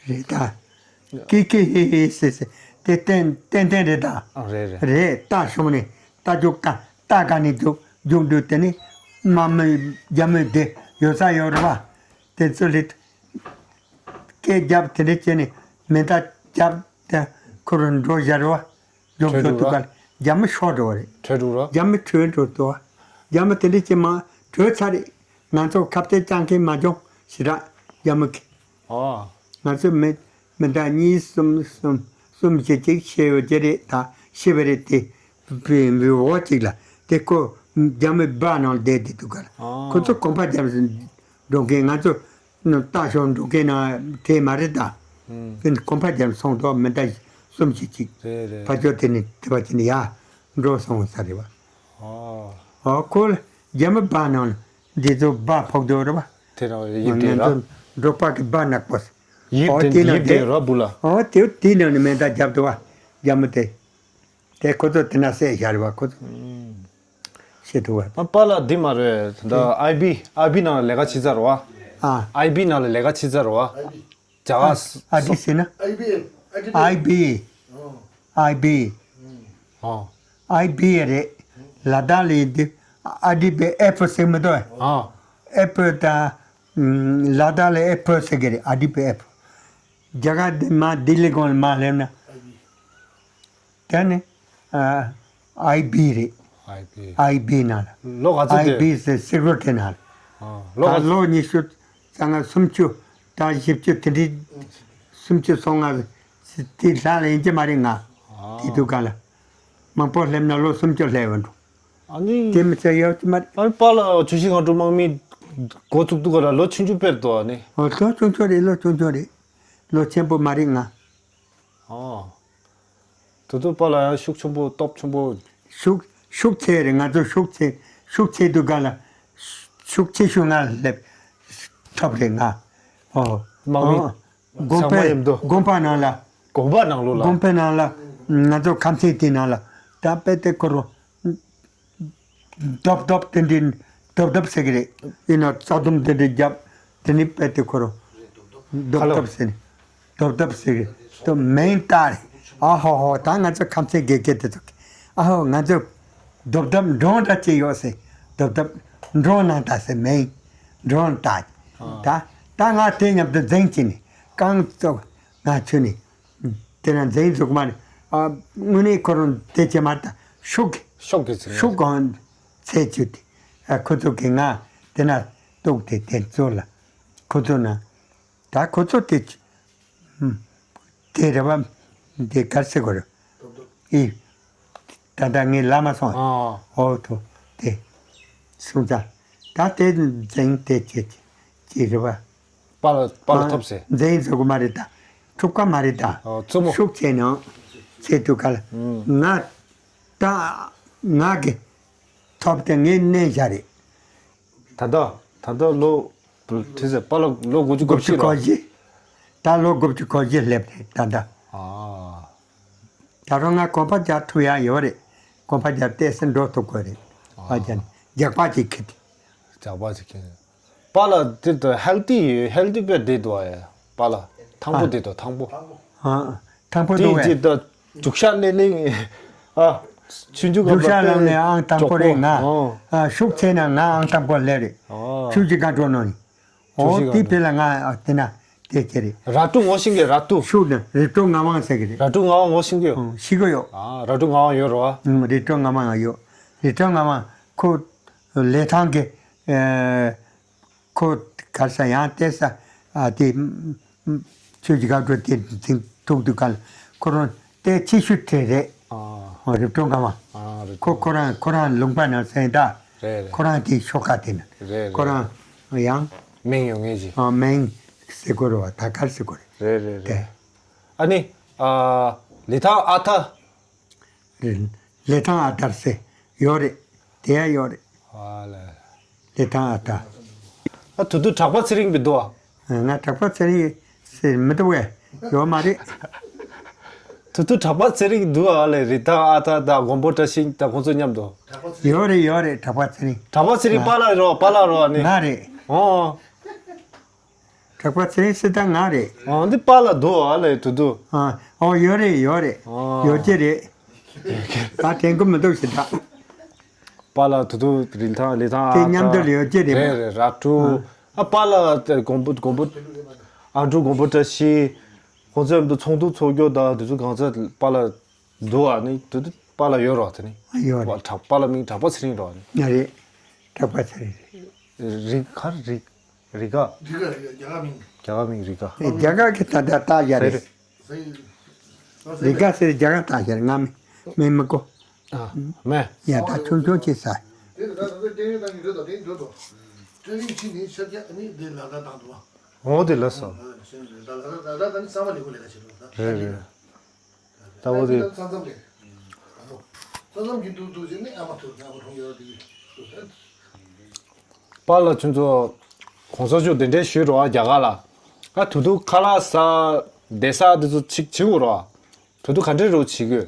རེད་ད། ཀི་ཀི་ཧི་ཧི་ཟེར་ཟེར་དེ་ཏན་ཏན་ཏན་རེད་ད། ཨ་རེད་རེད། རེད་ད། ཤོང་ནས་ད་རྒྱུག་ད་ད་ག་ནས་རྒྱུག་རྒྱུག་འདུག་དེ་ནི་དམག་མི་རྒྱ་མི་དེ་ཡོད་ས་ཡོད་རེད་བ། དེ་ཚོ་ལ་སྐད་རྒྱབ་དེ་འདྲ་བྱས་ནས་མེ་མདའ་རྒྱབ་དེ་ཁོ་རང་འགྲོ་བཞག་རེད་བ། ཡོང་བྲོས་འགྲོ་འདུག་ག་འགྲོ་ར། རྒྱ་མི་ཤོར་འགྲོ་བ་རེད། བྲོས་འགྲོ་ར། རྒྱ་མི་བྲོས་འགྲོ་འདུག་རྒྱ་མི་དེ་འདྲ་ཅིག་མ་བྲོས་ཚར་རེད། ང་ཚོ་ཁ་གཏད་གཅོག་མཁན་མ་བྱུང་ཞེ་དྲག་རྒྱ་མི་གི། ཨ། ང་ཚོ་མི་མི་འདྲ་གཉིས་གསུམ་གསུམ་གསུམ་བཞི་ཅིག་ཤི་ཡོད་ཀྱི་རེད་ད། ཤི་བ་རེད་དེ། བི་བི་འོག་ཅིག་ལ་དེ་ཁོ་རྒྱ་མི་སྦ་ནང་བསྡད་དེ་འདུག་ག་ཨ། ཁོ་ཚོ་གོམ་པ་རྒྱབ་འགྲོ་མཁན། ང་ཚོ་ནི་ལྟ་ཞོར་འགྲོ་མཁན་ན་དེ་མ་རེད་ད། ཨུམ། དེ་ནི་གོམ་པ་རྒྱབ་སོང་དོ་མི་འདྲ་གསུམ་བཞི་ཅིག་རེད་རེད། ཕ་ཇོ་དེ་ནི་དེ་བ་ཅི་ནི་ཡ་འགྲོ་སོང་ས་རེད་བ། ཨོ། ཨོ་ཁོ་ལ་རྒྱ་མི་སྦ་ནང་འདི་ཚོ་སྦ་ཕོག་དོ་རེད་བ། དེ་རང་ཡིབ་དེ་ང་ར། ཚོ་འབྲོག་པ་གི་སྦ་ནག་པོ། ཡིབ་ཨོ་དེ་དེ་ནང་ཡིབ་དེ་དེ་ར་བུ་ལ། ཨོ་དེ་དེ་ནང་ནི་མེ་མདའ་རྒྱབ་དོ་བ་རྒྱ་མི་དེ། དེ་ཁོ་ཚོ་དེ་ན་བསད་བཞག་རེད་བ་ཁོ་ཚོ། ཨུམ། ཤེས་ཐུབ་བ། ཨ་པཱ་ལགས་འདི་མ་རེད་ད། ཨེ། ཨའི་བི་ཨའི་བི་ནང་ལ་ལས་ཀ་བྱེད་ཚར་བ། ཨ། ཨའི་བི་ནང་ལ་ལས་ཀ་བྱེད་ཚར་བ། རྒྱ་གར་ཨ་འདི་ཟེར་ན། ཨའི་བི་ཨེལ། ཨའི་བི་ཨེལ། ཨའི་བི་ཨེལ། ཨ། ཨའི་བི་ཨེལ་རེད། ལ་དྭགས་ལ་ཡིན་དུས་ཨ་ཌི་བི་ཨེཕ་ཟེར་མི་འདུག་ཨ། ཨེ་པོལ་དང་། ལ་དྭགས་ལ་ཨེ་པོལ་ཟེར་གི་རེད། ཨ་ཌི་བི་ཨེཕ། རྒྱ་གར་འདི་མ་ལྡི་ལི་གོང་ལ་མ་སླེབས་ན། དེ་ནི་ཨ་ཨའི་བི་རེད། ཨའི་བི། ཨའི་བི་ནང་ལ། ལོ་ག་ཚོད་ཨའི་བི་ཟེར་སི་ཀུ་རི་ཊི་ནང་ལ། ཨ་ལོ་ད་ག་ཚོད། ལོ་ཉི་ཤུ་རྩ་ལྔ་སུམ་ཅུ་ད་བཞི་བཅུ་དེ་འདྲའི་སུམ་ཅུ་སོ་ལྔ་དེ་ལྷག་ལ་ཡིན་གྱི་མ་རེད་ང་། ཨ། དེ་དུས་ག་ལ་མང་པོ་སླེབས་ན་ལོ་སུམ་ཅུ་སླེབས་འགྲོ། ཨ་ནི། དེ་མི་ཚད་ཡོད་ཀྱི་མ་རེད། ཨ་ནི་པཱ་ལགས་ཆུ་བཞི་སྒང་དྲུག་དམག་མི་འགོ་བཙུགས་དུས་ག་ལ་ལོ་ཆུང་ཆུང་དཔེར་འདུག་ཨ་ནི། ཨོ་ལོ་ཆུང་ཆུང་རེད། ལོ་ཆུང་ཆུང་རེད། ལོ་ཆེན་པོ་མ་རེད་ང་། ཨོ། དེ་ཚོ་པཱ་ལགས་ཡང་ཤུགས་ཆེན་པོ་སྟོབས་ཆེན་པོ། ཤུགས་ཤུགས་ཆེ་རེད། ང་ཚོ་ཤུགས་ཆེ་ཤུགས་ཆེ་དུས་ག་ལ་ཤུགས་ཆེ་ཤོས་ང་སླེབས་ཐོབ་རེད་ང་། ཨོ། དམག་མི་ཨོ། དགོན་ཚང་མ་པའི་མཉམ་དུ། དགོན་པ་ནང་ལ། དགོན་པ་ནང་ལོགས་ལ། དགོན་པའི་ནང་ལ་ང་ཚོ་ཁམས་ཚན་དེ་ནང་ལ་ད་དཔེ་དེ་ཁོ་རོ། རྡོབ་རྡོབ་དེ་འདྲའི་རྡོབ་རྡོབ་ཟེར་གི་རེད། ཡིན་ན་རྩྭ་ལྡུམ་དེ་འདྲའི་རྒྱབ་དེ་ནི་དཔེ་དེ་ཁོ་རོ། རྡོབ་ཧ་ལོ། རྡོབ་ཟེར་ནི། རྡོབ་རྡོབ་ཟེར་གི་རེད། མིང་བཏགས་རེད། ཨ་ཧོ་ཧོ། ད་ང་ཚོ་ཁམས་ཚན་དགེ་རྒན་དེ་ཚོ་གི་ཨ་ཧོ་ང་ཚོ་རྡོབ་རྡོབ་འབྲོང་འདྲ་ཅིག་ཡོད་ཟེར། རྡོབ་རྡོབ་འབྲོང་ནང་ད་ཟེར་མིང་འབྲོང་ད། ཨ། ད་ད་ང་དེ་མཉམ་དུ་འཛིང་བྱས་ནི་རྐང་བཙུགས་ང་ཆུ་ནི། དེ་ན་འཛིང་འཛུགས་མ་ནི། ཨ། དངོས་གནས་ཁོ་རང་དེ་བྱེད་མ་ད་ཤུགས་ཀྱིས། ཤུགས་ཀྱིས་ཟེར། ཤུགས་གང་ཚད་བཅུ་དེ། ཨ། ཁོ་ཚོ་གི་ང་དེ་ན་གཏུགས་ཏེ་དེ་ཚོ་ལ་ཁོ་ཚོ་ན། ད་ཁོ་ཚོ་དེ་ཨུམ། དེ་རེད་བ། དེ་གར་སེ་གོ་རེད། ཨི། ད་ད་ངས་ལ་མ་སོང་། ཨོ་ཐོ། དེ། སོང་ཙང་། ད་དེ་འཛིང་དེ་ཅེ་ཅེ་རེད་བ། པཱ་ལགས་པཱ་ལགས་ཐོབ་ཟེར། འཛིང་ཟེར་གོ་མ་རེད་ད། ཐུབ་ཀ་མ་རེད་ད། ཨོ་རྩུབ་མོ། ཤུགས་ཆེ་ནང་། ཆེ་ཐུབ་ཀ་ལ། ང་། ད། ང་གི་ཐོབ་དེ་ངས་མནན་བཞག་རེད། ད་ལྟ་ད་ལྟ་ལོ། དེ་ཚེ་པཱ་ལགས་ལོ་དགུ་བཅུ་གོ་བཞི་རེད། ད་ལོ་དགུ་བཅུ་གོ་བཞི་སླེབས་རེད་ད་ལྟ། ཨ། ད་རུང་ང་གོམ་པ་རྒྱག་ཐུབ་ཡག་ཡོད་རེད། གོམ་པ་རྒྱག་ཏོག་ཙམ་འགྲོ་ཐུབ་དགོས་རེད། ཨ། ཨ་ཅག་ནི་རྒྱག་པ་ཅིག་ཁེལ་ཏེ། རྒྱག་པ་ཅིག་ཁེལ། པཱ་ལགས་དེ་ད་ཧེལ་ཐི་ཡོད། ཧེལ་ཐི་དཔེ་བསྡད་འདུག་ཨ། པཱ་ལགས་ཐང་པོ་ཨ། བསྡད་འདུག་ཐང་པོ། ཨ། ཐང་པོ་འདུག་དེ་ཨེ། ཅིག་ད་རྒྱུག་ཤར་སླེབས་སླེབས། ཨ། ཆུང་ཆུང་སྐབས་རྒྱུག་ཤར་ལ་ལངས་ནས་ཨང་དང་པོ་རེད་ང་། ཨོ། ཨ། ཤུགས་ཆེ་ན་ང་ཨང་དང་པོ་སླེབས་རེད། ཨོ། ཆུ་ཅིག་ག་འགྲོ་ནོ་ནི། ཨོ། ཆུ་ཅིག་དེ་ག་དཔེ་ལ་ང་དེ་ན་དེ་ཁྱེར་རེད། ར་ཏུ་ངོ་ཤེས་ཀྱི་ར་ཏུ། ཤུགས་ན་རི་ཀྲོ་ངག་དབང་ཟེར་གི་རེད། ར་ཏུ་ངག་དབང་ངོ་ཤེས་ཀྱི། ཨོ། ཤེས་ཀྱི་ཡོད། ཨ། ར་ཏུ་ངག་དབང་ཡོད་རོ། ཨུམ། རི་ཀྲོ་ངག་དབང་ཡོད། རི་ཀྲོ་ངག་དབང་ཁོ་ལི་ཐང་གི། ཨེ། ཁོ་གར་ས་ཡང་ལྟས་ས། ཨ། དེ་ཆོས་ཀྱི་སྐབས་འགྲོ་དེ་འཛིང་ཐུག་དུས་ག་ལ་ཁོ་རང་ལྟས་ཆེ་ཤོས་དེ་རེད། ཨ། རི་ཀྲོ་ངག་དབང་། ཨ། རི་ཀྲོ། ཁོ་ཁོ་རང་ཁོ་རང་ལུང་པ་ནང་སེང་ད། རེད་རེད། ཁོ་རང་དེ་ཤོག་ཁ་དེ་ན། རེད་རེད། ཁོ་རང་ཡང་མིང་ཡོད་ངེས་ཀྱི། ཨ། མིང་ཟེར་དགོས་རེད་བ། ད་གར་ཟེར་དགོས་རེད། རེད་རེད་རེད། དེ། ཨ་ནི། ཨ། ལི་ཐང་ཨ་ཐ། རེད། ལི་ཐང་ཨ་ཐར་ཟེར་ཡོད་རེད། དེ་ཡང་ཡོད་རེད། ཨ་ལས། ལི་ཐང་ཨ་ཐར། ཨ། དུ་དུ་གྲགས་པ་ཚེ་རིང་བི་འདུག་ཨ། ང་གྲགས་པ་ཚེ་རིང་ཟེར་མི་འདུག་བས། ཡོད་མ་རེད། དུ་དུ་གྲགས་པ་ཚེ་རིང་འདུག་ཨ་ལས། རི་ཐང་ཨ་ཐར་དང་མགོན་པོ་བཀྲ་ཤིས་དང་ཁོང་ཚོ་མཉམ་དུ། ཡོད་རེད་ཡོད་རེད། གྲགས་པ་ཚེ་རིང་། གྲགས་པ་ཚེ་རིང་ང་། པཱ་ལགས་རོ། པཱ་ལགས་རོ་ཨ་ནི། ང་རེད། ཨོ། གྲགས་པ་ཚེ་རིང་སྲིད་ད་ང་རེད། ཨོ། འདི་པཱ་ལགས་འདུག་ཨ་ལས། དུ་དུ། ཨ། ཨོ་ཡོད་རེད་ཡོད་རེད། ཨོ། ཡོད་ཀྱི་རེད། ད་དྲན་གི་མི་འདུག་ཞེ་དྲག། པཱ་ལགས་དུ་དུ་རི་ཐང་ལི་ཐང་དེ་ཨ་མཉམ་དུ་ཐ་ལ་ཡོད་ཀྱི་རེད། རེད་རེད། ར་ཀྲུ། ཨ། པཱ་ལགས་དེ་མགོན་པོ་མགོན་པོ། ཨ་འབྲུག་མགོན་པོ་བཀྲ་ཤིས། ཁོང་ཚོའི་མཉམ་དུ་ཚོགས་འདུ་ཚོགས་རྒྱུ་དང་དེ་ཚོ་གང་ཚ་པཱ་ལགས་འདུག་ཨ་ནི། དུ་དུ་པཱ་ལགས་ཡོད་རོ་དེ་ནི། ཡོད་རེད། པཱ་གྲགས་པཱ་ལགས་མིང་གྲགས་པ་ཚེ་རིང་རོ་ཨ་ནི། ང་རེད། གྲགས་པ་ཚེ་རིང་རེད། རི་ག་རི། རི་ག། རི་ག་རི་ག་རྒྱ་གར་མིང་། རྒྱ་གར་མིང་རི་ག། རྒྱ་གར་གྱི་ད་ལྟ་བཏགས་ཡ་རེད། རི་ག་ཟེར་རྒྱ་གར་བཏགས་ཡ་རེད། ང་མི་མི་མི་གོ། ཨ། མེ། ཡ་ད་ཆུང་ཆུང་ཅིག་ཟ། འོ་དེ་ལ་སོ། རེད་རེད། ད་འོ་དེ། པཱ་ལགས་ཁྱོད་ཚོ་གོང་ས་མཆོག་གདན་འདྲེན་ཞུས་རོགས་ཨ་རྒྱ་གར་ལ། ཨ་དུ་དུ་ཁ་ལག་ཟ། བསྡད་ས་དེ་ཚོ་ཅིག་བྱེད་དགོས་རོགས་ཨ། དུ་དུ་ག་འདྲས་རོགས་བྱེད་དགོས།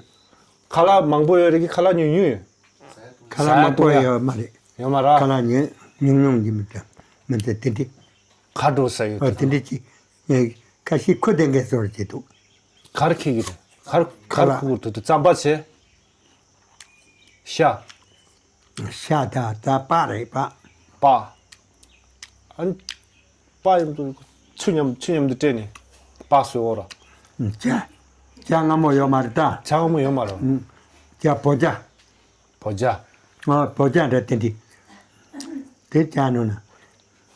ཁ་ལག་མང་པོ་ཡོད་རེད་ཀི། ཁ་ལག་ཉུང་ཉུང་ཡོད། ཁ་ལག་མང་པོ་ཡོད་མ་རེད། ཡོད་མ་རེད། ཁ་ལག་ཉུང་ཉུང་ཉུང་ཉུང་གི་མི་འདྲ་མི་འདྲ་དེ་འདྲས། ག་འགྲོ་ས་ཡོད། ཨ་དེ་འདྲས་ཅིག་ཁ་ཤས་ཁུ་ལྡན་གས་བཟོ་ར་བྱེད་འདུག་གར་ཁེ་གི་རེད། གར་གར་ཁུ་གུ་དུ་དུ་རྩམ་པ་བྱས། ཤ། ཤ་ད་ད་པགས་རེད་པགས། པགས། ཨ་ནི། པགས་ཡོད་དུ་ཆུ་མཉམ་ཆུ་མཉམ་དུ་སྤྲད་ནས་པགས་བཟོས་འོ་ར། ཇ། ཇ་མངར་མོ་ཡོད་མ་རེད་ད། ཇ་མངར་མོ་ཡོད་མ་རེད། ཇ་བོ་ཇ། བོ་ཇ། ཨ་བོ་ཇ་འདྲ་དེ་འདྲས། དེ་ཇ་ནོ་ན།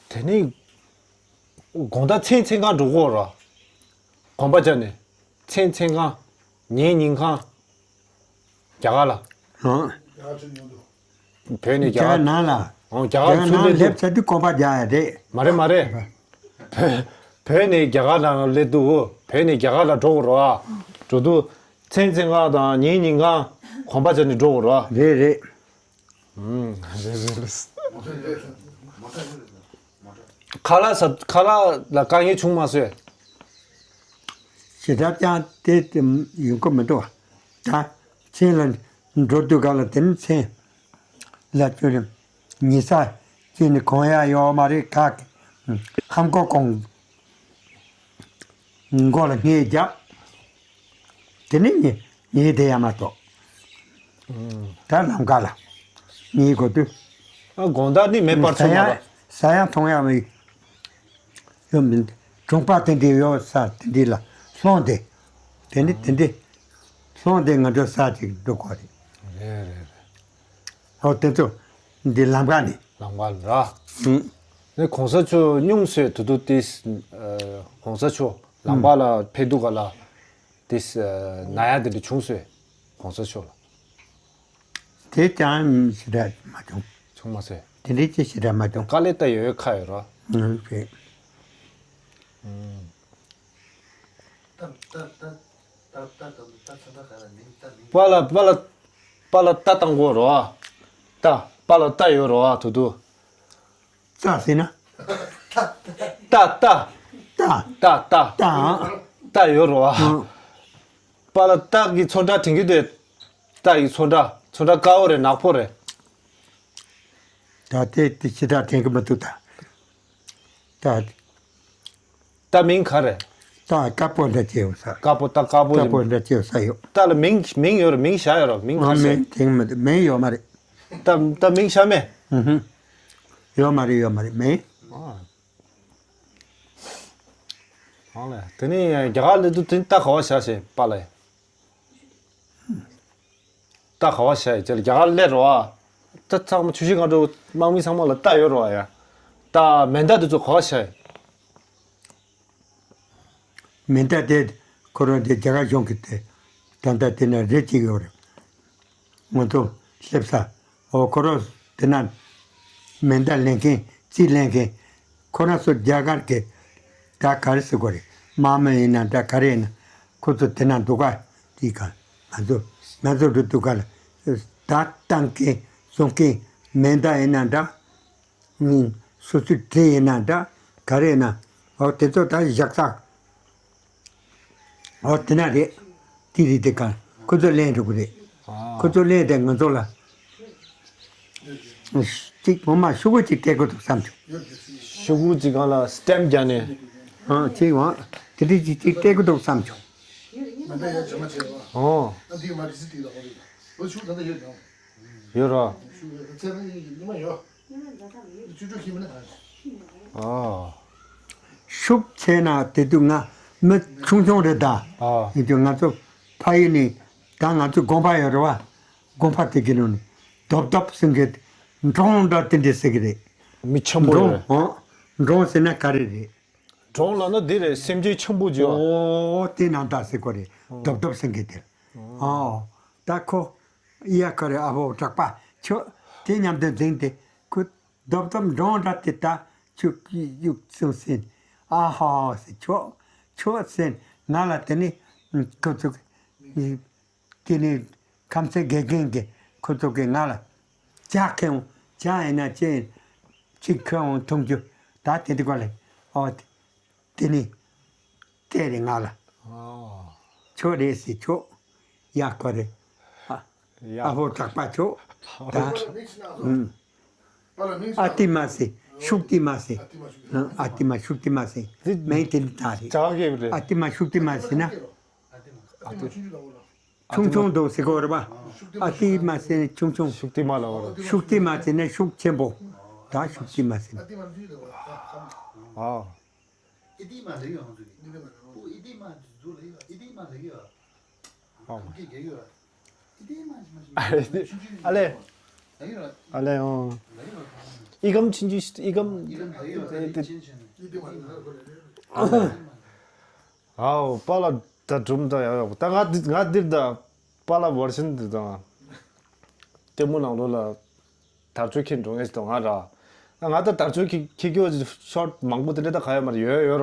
དེ་ནི། དགོང་དག་མཚན་མཚན་གང་འགྲོ་གོ་ར། གོམ་པ་རྒྱབ་ནས། མཚན་མཚན་གང་། ཉིན་ཉིན་གང་། རྒྱ་གར་ལ། ཨང་། བོད་ནས་རྒྱ་རྒྱ་གར་གར་ནང་ལ། ཨང་། རྒྱ་གར་རྒྱ་གར་ཚུར་ནང་སླེབས་སླེབས་ཚར་དུས་གོམ་པ་རྒྱག་ཡ་རེད། མ་རེད་མ་རེད། བོད་བོད་ནས་རྒྱ་གར་ནང་སླེབས་དུས། བོད་ནས་རྒྱ་གར་ལ་འགྲོ་དགོས་རེད་བ། འགྲོ་དུས་མཚན་མཚན་གང་དང་ཉིན་ཉིན་གང་གོམ་པ་རྒྱབ་ནས་འགྲོ་དགོས་རེད་བ། རེད་རེད། ཨུམ། རེད་རེད་རེད། ཁ་ལག་ཟ། ཁ་ལག་ལ་དཀའ་ངལ་བྱུང་མ་སོང་། ཞེ་དྲག་ཀྱང་དེ་ཡོང་གི་མི་འདུག་ད་མཚན་ལ་འགྲོ་དུས་ག་ལ་དེ་ནི་མཚན་ལ་ཁྱོད་ཉལ་ས་ཅི་ནི་གང་ཡང་ཡོད་མ་རེད། ག་ཧམ་ཀོ་གོང་མགོ་ལ་སྔས་རྒྱབ། དེ་ནས་ཉལ་ཉལ་བསྡད་ཡ་མ་གཏོགས། ད་ལམ་ཁ་ལ་ཉལ་དགོས་དུས། ཨ་དགོང་དག་ནི་མེ་འབར་ཚུགས་མ་རེད། ཟ་ཡ་འཐུང་ཡ་མི་ཡོད་མི་འདུག་གྲོང་པ་དེ་འདྲའི་ཡོད་ས་དེ་འདྲའི་ལ་ལྷོང་སྟེ། དེ་ནི་དེ་འདྲའི་ལྷོང་སྟེ་ང་ཚོ་ས་ཅིག་འགྲོ་དགོས་རེད། རེད་རེད་རེད། ཨོ་དེ་ཚོ་འདི་ལམ་ཁ་ནས། ལམ་ཁ་ལ་ར། ཨུང་། དེ་གོང་ས་མཆོག་སྙུང་སོས་དུ་དུ་ཏིས། གོང་ས་མཆོག་ལམ་པ་ལ་ཕེབས་དུས་ག་ལ་ཏིས་ན་ཡ་དེ་འདྲ་བྱུང་སོས་གོང་ས་མཆོག་ལ། དེ་ཅང་ཞེ་དྲག་མ་བྱུང་། བྱུང་མ་སོས། དེ་འདྲའི་ཅི་ཞེ་དྲག་མ་བྱུང་། དཀའ་ལས་ད་ཡོད་ཁ་ཡོད་ར། ངོ་ཤེས། པ་ལ་པ་ལ་པ་ལ་རྟ་བཏང་གོ་རོ། རྟ་པ་ལ་རྟ་ཡོད་རོ་དུ་དུ། རྩྭ་ཟེར་ན། རྟ་རྟ། རྟ། རྟ་རྟ། རྟ་ཨང་། རྟ་ཡོད་རོ། ཨང་། པ་ལ་རྟ་གི་ཚོན་ཁྲ་དྲན་གི་དེ། རྟ་ཡི་ཚོན་ཁྲ་ཚོན་ཁྲ་དཀར་པོ་རེད་ནག་པོ་རེད། ད་དེ་དེ་ཞེ་དྲག་དྲན་གི་མི་འདུག་ད། ད། རྟ་མིང་ག་རེད། རྟ་དཀར་པོ་འདྲ་ཅེ་ཡོད་ས། དཀར་པོ་རྟ་དཀར་པོ་རྟ་ཡིན། པོ་འདྲ་ཅེ་ཡོད་ས་ཡོད། རྟ་ལ་མིང་མིང་ཡོད་རེད་མིང་བཞག་ཡོད་རེད་མིང་ག་ཨ་རེད། མིང་དེང་མི་འདུག་མིང་ཡོད་མ་རེད། རྟ་རྟ་མིང་བཞག་མེད། ཨུ་ཧུ། ཡོད་མ་རེད་ཡོད་མ་རེད་མིང་། ཨ། ཨ་ལས་དེ་ནི་རྒྱ་གར་སླེབས་དུས་དེ་ནི་རྟ་ག་བ་བཞག་ཞེས་པཱ་ལགས། རྟ་ག་བ་བཞག་ཡོད་ཅེས་རྒྱ་གར་སླེབས་རོ་ཨ། རྟ་ཚང་མ་ཆུ་བཞི་སྒང་དྲུག་དམག་མི་ཚང་མ་ལ་རྟ་ཡོད་རོ་ཨ་ཡ། རྟ་མེ་མདའ་དེ་ཚོ་ག་བ་བཞག་ཡོད། མེ་མདའ་དེ་ཁོ་རང་དེ་རྒྱ་གར་གཞུང་གི་དེ་ད་ལྟ་དེ་ན་རེ་གཅིག་ཡོད་རེད། ང་ཚོ་སླེབས་ས་འོ་ཁོ་རང་དེ་ན་མེ་མདའ་ལེན་མཁན་རྩིས་ལེན་མཁན་ཁོ་རང་ཚོ་རྒྱ་གར་གི་ད་ག་རེ་ཟེར་དགོས་རེད་དམག་མི་ཡིན་ན་འདྲ་ག་རེ་ཡིན་ན་ཁོ་ཚོ་དེ་ན་འདུག་ག་དེ་ག་ང་ཚོ་ང་ཚོ་འགྲོ་འདུག་ག་ལ་ད་བཏང་མཁན་བཟུང་མཁན་མེ་མདའ་ཡིན་ན་འདྲ། ཨུམ། སོ་སོའི་གྲས་ཡིན་ན་འདྲ་ག་རེ་ཡིན་ན་འོ་དེ་ཚོ་ད་བཞག་ས། འོ་དེ་ན་རེད། དེ་རེད་དེ་ག་ཁོ་ཚོ་ལེན་འགྲོ་གི་རེད། ཨ། ཁོ་ཚོ་ལེན་དེ་ང་ཚོ་ལ་གཅིག་ངོ་མ་ཤོག་བུ་གཅིག་སྤྲད་དགོས་འདུག་བསམ་བྱུང་། ཤོག་བུ་གཅིག་སྒང་ལ་སི་ཊེམ་བརྒྱབ་ནས། ཨ་གཅིག་འོ་དེ་འདྲ་གཅིག་གཅིག་སྤྲད་དགོས་འདུག་བསམ་བྱུང་། ཨོ། ཡོད་རོ། ཨ། ཤུགས་ཆེ་ན་དེ་དུས་ང་མི་ཆུང་ཆུང་རེད་ད། ཨ། ཡིན་དུས་ང་ཚོ་ཕ་ཡུལ་ནས་ད་ང་ཚོ་དགོན་པ་ཡོད་རེད་བ། དགོན་པ་དེ་གི་ནང་ནས་རྡོབ་རྡོབ་ཟེར་མཁན་འབྲོང་འདྲ་དེ་འདྲས་ཟེར་གི་རེད། མི་ཆེན་པོ་ཡོད་འབྲོང་རེད། ཨོ། འབྲོང་ཟེར་ན་ག་རེ་རེད། འབྲོང་ལབ་ན་འདི་རེད་སེམས་ཅན་ཆེན་པོ་ཅིག་ཡོད། ཨོ་དེ་ནང་ད་ཟེར་གོ་རེད་རྡོབ་རྡོབ་ཟེར་མཁན་དེ། ཨོ། ད་ཁོ། ཡ་ཁ་རེ་ཨ་བོ་གྲགས་པ་ཁྱོད་དེ་མཉམ་དུ་འཛིང་དེ་ཁུ་རྡོབ་རྡོབ་འབྲོང་འདྲ་དེ་ད་ཁྱོད་ཀྱི་གཡུག་སོང་ཟིན། ཨ་ཧ་ཧ་ཟེར་ཁྱོད་ཁྱོད་ཟིན་ང་ལ་དེ་ནི་ཁོ་ཚོ་དེ་ནི་ཁམས་ཚན་དགེ་རྒན་གྱི་ཁོ་ཚོ་གི་ང་ལ་ཇ་ཁེ་འོང་ཇ་ཡིན་ན་ཅི་ཡིན་ཅི་ཁེ་འོང་འཐུང་རྒྱུ་ད་དེ་འདི་ག་ལས་ཨོ་དེ་ནི། དེ་རེད་ང་ལ། ཨོ། ཁྱོད་རེད་ཟེར་ཁྱོད། ཡ་ཁོ་རེད། ཨ། ཡ། ཨ་ཧོ་གྲགས་པ་ཁྱོད། ད། ཨུམ། ཨ་ཏི་མ་ཟེར་ཤུག་ཏི་མ་ཟེར། ཨ་ཏི་མ་ཤུག་ཏི་མ་ཟེར། མིང་དེ་འདི་ད་རེད། ཇག་གེ་རེད། ཨ་ཏི་མ་ཤུག་ཏི་མ་ཟེར་ན། ཨ་ཏི། ཆུང་ཆུང་འདུག་ཟེར་གོ་རེད་པ། ཨ་ཏི་མ་ཟེར་ན་ཆུང་ཆུང་། ཤུག་ཏི་མ་ལ་བ་རེད། ཤུག་ཏི་མ་ཟེར་ན་ཤུགས་ཆེན་པོ། ད་ཤུག་ཏི་མ་ཟེར་ན། ཨ། ཨི་ཏི་མ་ལ་ཡོད་ང་ཚོ་གི། པོ་ཨི་ཏི་མ་འཛུ་ལ་ཡོད། ཨི་ཏི་མ་ལ་ཡོད། ཨ་མ། གི་གེ་ཡོད། ཨི་ཏི་མ་ཞིག་མ་ཞིག་མ་ཞིག་ཨ་ལེ། ལ་ཡོད། ཨ་ལེ་ཨོ། ལ་ཡོད། ཨི་ཀམ་ཆིན་ཅི་ཨི་ཀམ། ཨི་ཀམ་ལ་ཡོད། ཨི་ཏི་ཆིན་ཆིན། ཨི་ཏི་མ་ལ་ཡོད། ཨའོ་པཱ་ལགས་ད་སྒྲུང་ད་ཡག་ཡག་པོ་ད་ང་འདི་ང་འདིར་ད་པཱ་ལགས་བར་ཤན་འདི་དང་ལྟད་མོ་ནང་ལོགས་ལ་དར་ལྕོག་འཁྱེར་འགྲོ་ངེས་ཟེར་ང་ར། ང་ད་དར་ལྕོག་འཁྱེར་འཁྱེར་རྒྱུ་ཤོར་མང་པོ་དེ་འདྲ་ད་ག་ཡོད་མ་རེད་ཡོད་ཡོད་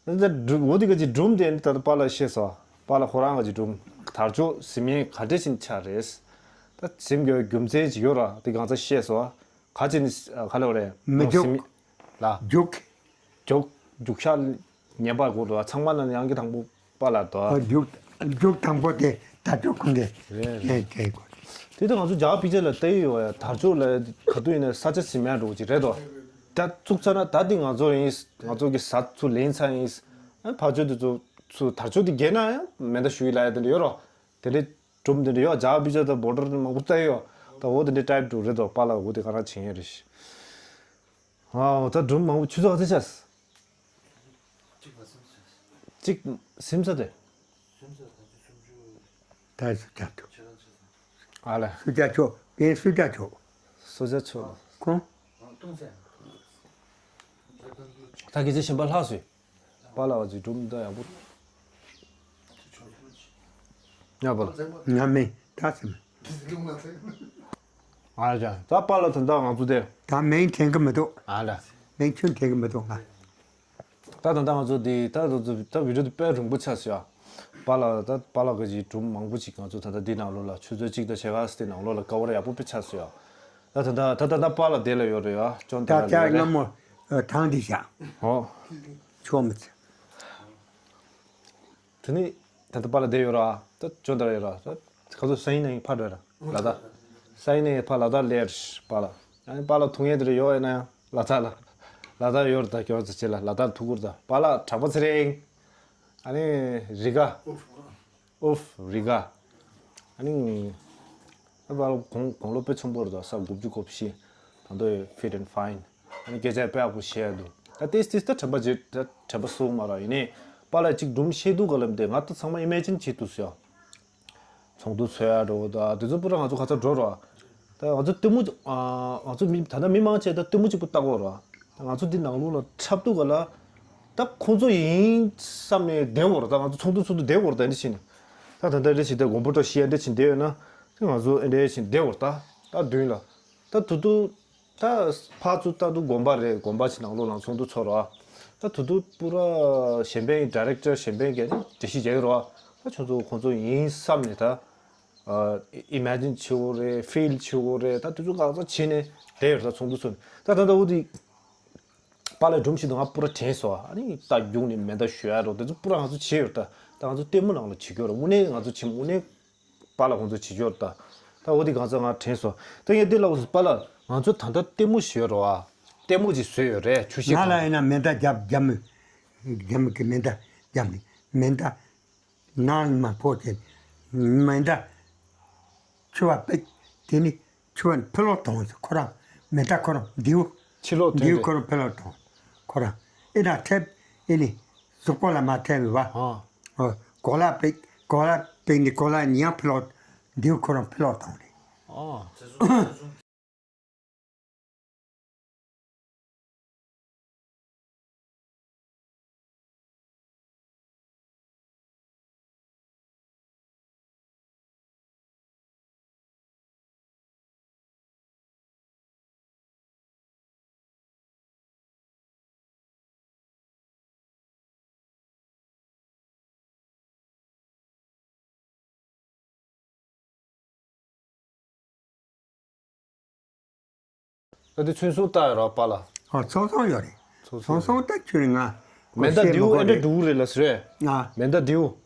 ར། ད་འོ་དེ་ག་ཅིག་སྒྲུང་དེ་ད་པཱ་ལགས་ཤེས་སོ། པཱ་ལགས་ཁོ་རང་ག་ཅིག་སྒྲུང་དར་ལྕོག་ཟིན་མཁན་ག་འདྲ་ཞིག་ཆགས་རེད། ད་ཟིན་དགོས་རྒྱུ་མཚན་ཅིག་ཡོད་ར་དེ་གང་ཚ་ཤེས་སོ། ག་ཅིག་ནི་ག་ལ་བ་རེད་མི་འཇུག་ཟིན་མི་ལ། འཇུག་རྒྱུག་རྒྱུག་ཤར་ཉན་པ་དགོས་འདུག་ཚང་མ་ལ་ཡང་གི་དང་པོ་པཱ་ལགས་དོ། ཨ་རྒྱུག་རྒྱུག་དང་པོ་དེ་དར་ལྕོག་ཁང་གི་རེད་རེད། དེ་དེ་དགོས། དེ་ད་ང་ཚོ་རྒྱ་གར་པིག་ཅར་ལ་ལྟ་ཡི་ཡོད་ཡ་དར་ལྕོག་ལ་ག་དུས་ཡིན་ན་ས་ཆ་ཟིན་མེད་འགྲོ་གི་རེད་དོ། ད་བཙུགས་ཚར་ན་ད་འདི་ང་ཚོ་ཡིན་ང་ཚོ་གི་ས་ཚུར་ལེན་ཚར་ཡིན། ཨ་ཕར་ཕྱོགས་དེ་ཚོ་ཚུར་དར་ལྕོག་དེ་རྒྱས་ན་ཡང་མེ་མདའ་གཞུ་ཡི་ལ་ཡ་དེ་འདྲ་ཡོད་རོ། དེ་འདྲའི་སྒྲུང་དེ་འདྲ་ཡོད་རྒྱ་གར་པིག་ཅར་དང་བོ་ཌར་མང་པོ་ལྟ་ཡི་ཡོད། ད་འོ་དེ་འདྲའི་ཊའིབ་འགྲོ་རེད་དོ་པཱ་ལགས་འོ་དེ་ག་རང་བྱེད་ཡས་རེད། ཨའོ་ད་སྒྲུང་མང་པོ་ཆུ་ཚོད་ག་ཚོད་ཆགས། གཅིག་ལ་སིམ་ས། གཅིག་སིམ་ས་དེ། སིམ་ས་ད་ཅི་སུམ་ཅུ། ད་སུ་ཅག་ཆོག་ཁྱེད་རང་ཆགས་སོང་། ཨ་ལ། སུ་ཅག་ཆོག་པས་སུ་ཅག་ཆོག་སུ་ཅག་ཆོག་ལ། ཁོང་། ཨ་ཏུང་ཚན། ད་གི་ཚེ་གཞན་པ་ལྷག་སོང་། པཱ་ལགས་ཀྱི་སྒྲུང་ད་ཡག་པོ། ཡག་པོ་ལ། ང་མིན་ད་ཟེར་མ། ཨ་ཅག་ད་པཱ་ལགས་ད་ད་ང་ཚོ་དེ། ད་མིང་དྲན་གི་མི་འདུག་ཨ་ལ། མིང་ཆུང་དྲན་གི་མི་འདུག་ང་། ད་ད་ད་ང་ཚོ་དེ་ད་ད་ད་ད་བི་ཌིའོ་དེ་དཔེ་རིང་པོ་ཆགས་སོང་ཡ། པཱ་ལགས་ད་པཱ་ལགས་ཀྱི་སྒྲུང་མང་པོ་ཅིག་ང་ཚོ་ད་ད་འདི་ནང་ལོགས་ལ་ཆུ་ཚོད་གཅིག་དང་ཕྱེད་ཀ་དེ་ནང་ལོགས་ལ་ཀ་བར་ཡག་པོ་དཔེ་ཆགས་སོང་ཡ། ད་ད་ད་ད་ད་པཱ་ལགས་དེ་ལ་ཡོད་རེད་ཡ། ཅོན་ད་ད་ལ་ལ་ལ་ལ། ལ་མོ་ཐང་འདི་བཞག་ཨོ། ཆོག་མི་ཚེ། དེ་ནི་ད་ལྟ་པཱ་ལགས་བསྡད་ཡོད་ར། ད་ཅོན་ད་ར་ཡོད་ར། ད་ཁ་ཚོ་སང་ཉིན་ནས་ཕར་འགྲོ་ཡ་ར་ལ་ད། སང་ཉིན་ནས་ཕར་ལ་དྭགས་སླེབས་པཱ་ལགས། ཨ་ནི་པཱ་ལགས་ཐུག་ཡས་དེ་རེ་ཡོད་ཡིན་ན་ཡང་ལ་དྭགས་ལ། ལ་དྭགས་ཡོད་ར། ད་ཁྱོད་ཚོ་ཆེ་ལ་ལ་དྭགས་ཐུག་གུར་ད་པཱ་ལགས་གྲགས་པ་ཚེ་རིང་། ཨ་ནི་རི་ག་ཨུབ་རི་ག་ཨ་ནི། ཨ་པཱ་ལགས་དགུང་དགུང་ལོ་དཔེ་ཆེན་པོ་རེད་ད། ས་དགུ་བཅུ་གོ་བཞི། ད་དུང་fit and fine། ཨ་ནི་སྐད་ཆ་དཔེ་ཡག་པོ་བཤད་འདུག་ད་ཏིས་ཏིས་ད་དྲན་པ་བརྗེད་ད་དྲན་པ་སོང་མ་ར། ཡིན་ནའི་པཱ་ལགས་ཅིག་སྒྲུང་བཤད་དུས་ག་ལབ་དེ་ང་ད་ཚང་མ་ཨི་མེ་ཇིན་བྱེད་ཐུབ་སོང་ཡ། ཚོགས་འདུ་ཚོགས་ཡ་འགྲོ་ད་དེ་ཚོ་པུ་ར་ང་ཚོ་ག་ཚོད་འགྲོ་ར། ད་ང་ཚོ་ལྟད་མོ་ཨ་ང་ཚོ་མི་ད་ལྟ་མི་མང་ཆེ་ད་ལྟད་མོ་གཅིག་པུ་ལྟ་གོ་ར། ད་ང་ཚོ་འདི་ནང་ལོགས་ལ་འཁྲབ་དུས་ག་ལ་ད་ཁོང་ཚོ་ཡིན་བསམ་ནས་བསྡད་གོ་ར། ད་ང་ཚོ་ཚོགས་འདུ་ཚོགས་དུས་བསྡད་གོ་ར། ད་འདི་བྱས་ནས་ད་ད་ད་འདི་བྱས་ད་དགོན་པ་འགྲོ་ཤི་ཡ་འདི་བྱས་བསྡད་ཡོད་ན། ང་ཚོ་ཨེ་འདྲ་བྱས་བསྡད་གོ་ར། ད་ད་མདུན་ལ་ད་དུ་དུ། ད་ཕར་ཚུར་ལྟ་དུས་དགོན་པ་རེད། དགོན་པ་ཞིག་ནང་ལོགས་ལ་ཚོགས་འདུ་ཚོགས་རོགས། ད་དུ་དུ་པུ་ར་གཞན་ཕན་ཌའི་རེག་ཊར་གཞན་ཕན་གྱིས་འགྲེལ་བཤད་བྱེད་ཀྱི་རོགས། ད་ཁྱོད་ཚོ་ཁོང་ཚོ་ཡིན་བསམ་ནས་ད་ཨ་ཨི་མེ་ཇིན་བྱེད་དགོས་རེད། ཕིལ་བྱེད་དགོས་རེད། ད་དུ་དུ་ང་ཚོ་བྱས་ནས་བསྡད་ཡོད་རེད། ད་ཚོགས་འདུ་ཚོགས་ནས་ད་ད་ད་འུ་དེ་པཱ་ལགས་སྒྲུང་བཤད་དུས་ང་པུ་ར་དྲན་སོང་། ཨ་ནི་ད་རྒྱུགས་ནས་མེ་མདའ་གཞུ་ཡ་རོགས་དེ་ཚོ་པུ་ར་ང་ཚོ་བྱས་ཡོད་རེད། ད་ད་ང་ཚོ་ལྟད་མོ་ནང་ལ་བྱེད་ཀྱི་ཡོད་རེད། དངོས་གནས་ང་ཚོ་བྱེད་དངོས་གནས། པཱ་ལགས་ཁོང་ཚོ་བྱེད་ཆོག་ད། ད་འོ་དེ་གང་ཚ་ང་དྲན་སོང་། ད་ངས་འདི་ལ་འོ་པཱ་ལགས་ང་ཚོ་ད་ལྟ་ལྟད་མོ་བཟོས་རོགས་ཨ། ལྟད་མོ་ཅིག་བཟོས་ཡོད་རེད། ཆུ་ཤེལ་ང་ལ་གང་ཡིན་ན་མེ་མདའ་རྒྱབ་རྒྱབ་མི་རྒྱབ་མི་གི་མེ་མདའ་རྒྱབ་ནི་མེ་མདའ་ནང་མ་ཕོག་ཅན་མེ་མདའ་ཆུ་བ་པེག་དེ་ནི་ཆུ་བ་ཕི་ལོག་གཏོང་ཁོ་རང་མེ་མདའ་ཁོ་རང་མདེའུ་ཕྱི་ལོག་མདེའུ་ཐོན་ཁོ་རང་ཕི་ལོག་གཏོང་ཁོ་རང་ཨེ་ན་ཁྲེབ་ཨེ་ནི་གཟུགས་པོ་ལ་མ་ཐེབས་བ། ཨ། ཨོ། གོ་ལ་པེག་གོ་ལ་པེག་ནི་གོ་ལ་ཉག་ཕི་ལོག་འདིའུ་ཁོ་རང་ཕི་ལོག་བཏང་རེད། ཨོ། ད་དེ་ཚོན་སྲུང་བཏགས་ཡོད་རོགས་པཱ་ལགས། ཨ་ཚོན་སྲུང་ཡོད་རེད། ཚོན་སྲུང་ད་ཁྱོད་ང་མེ་མདའ་མདེའུ་ཨེ་འདྲ་འགྲོ་གི་རེད་ལ་ཟེར། ཨ་མེ་མདའ་མདེའུ།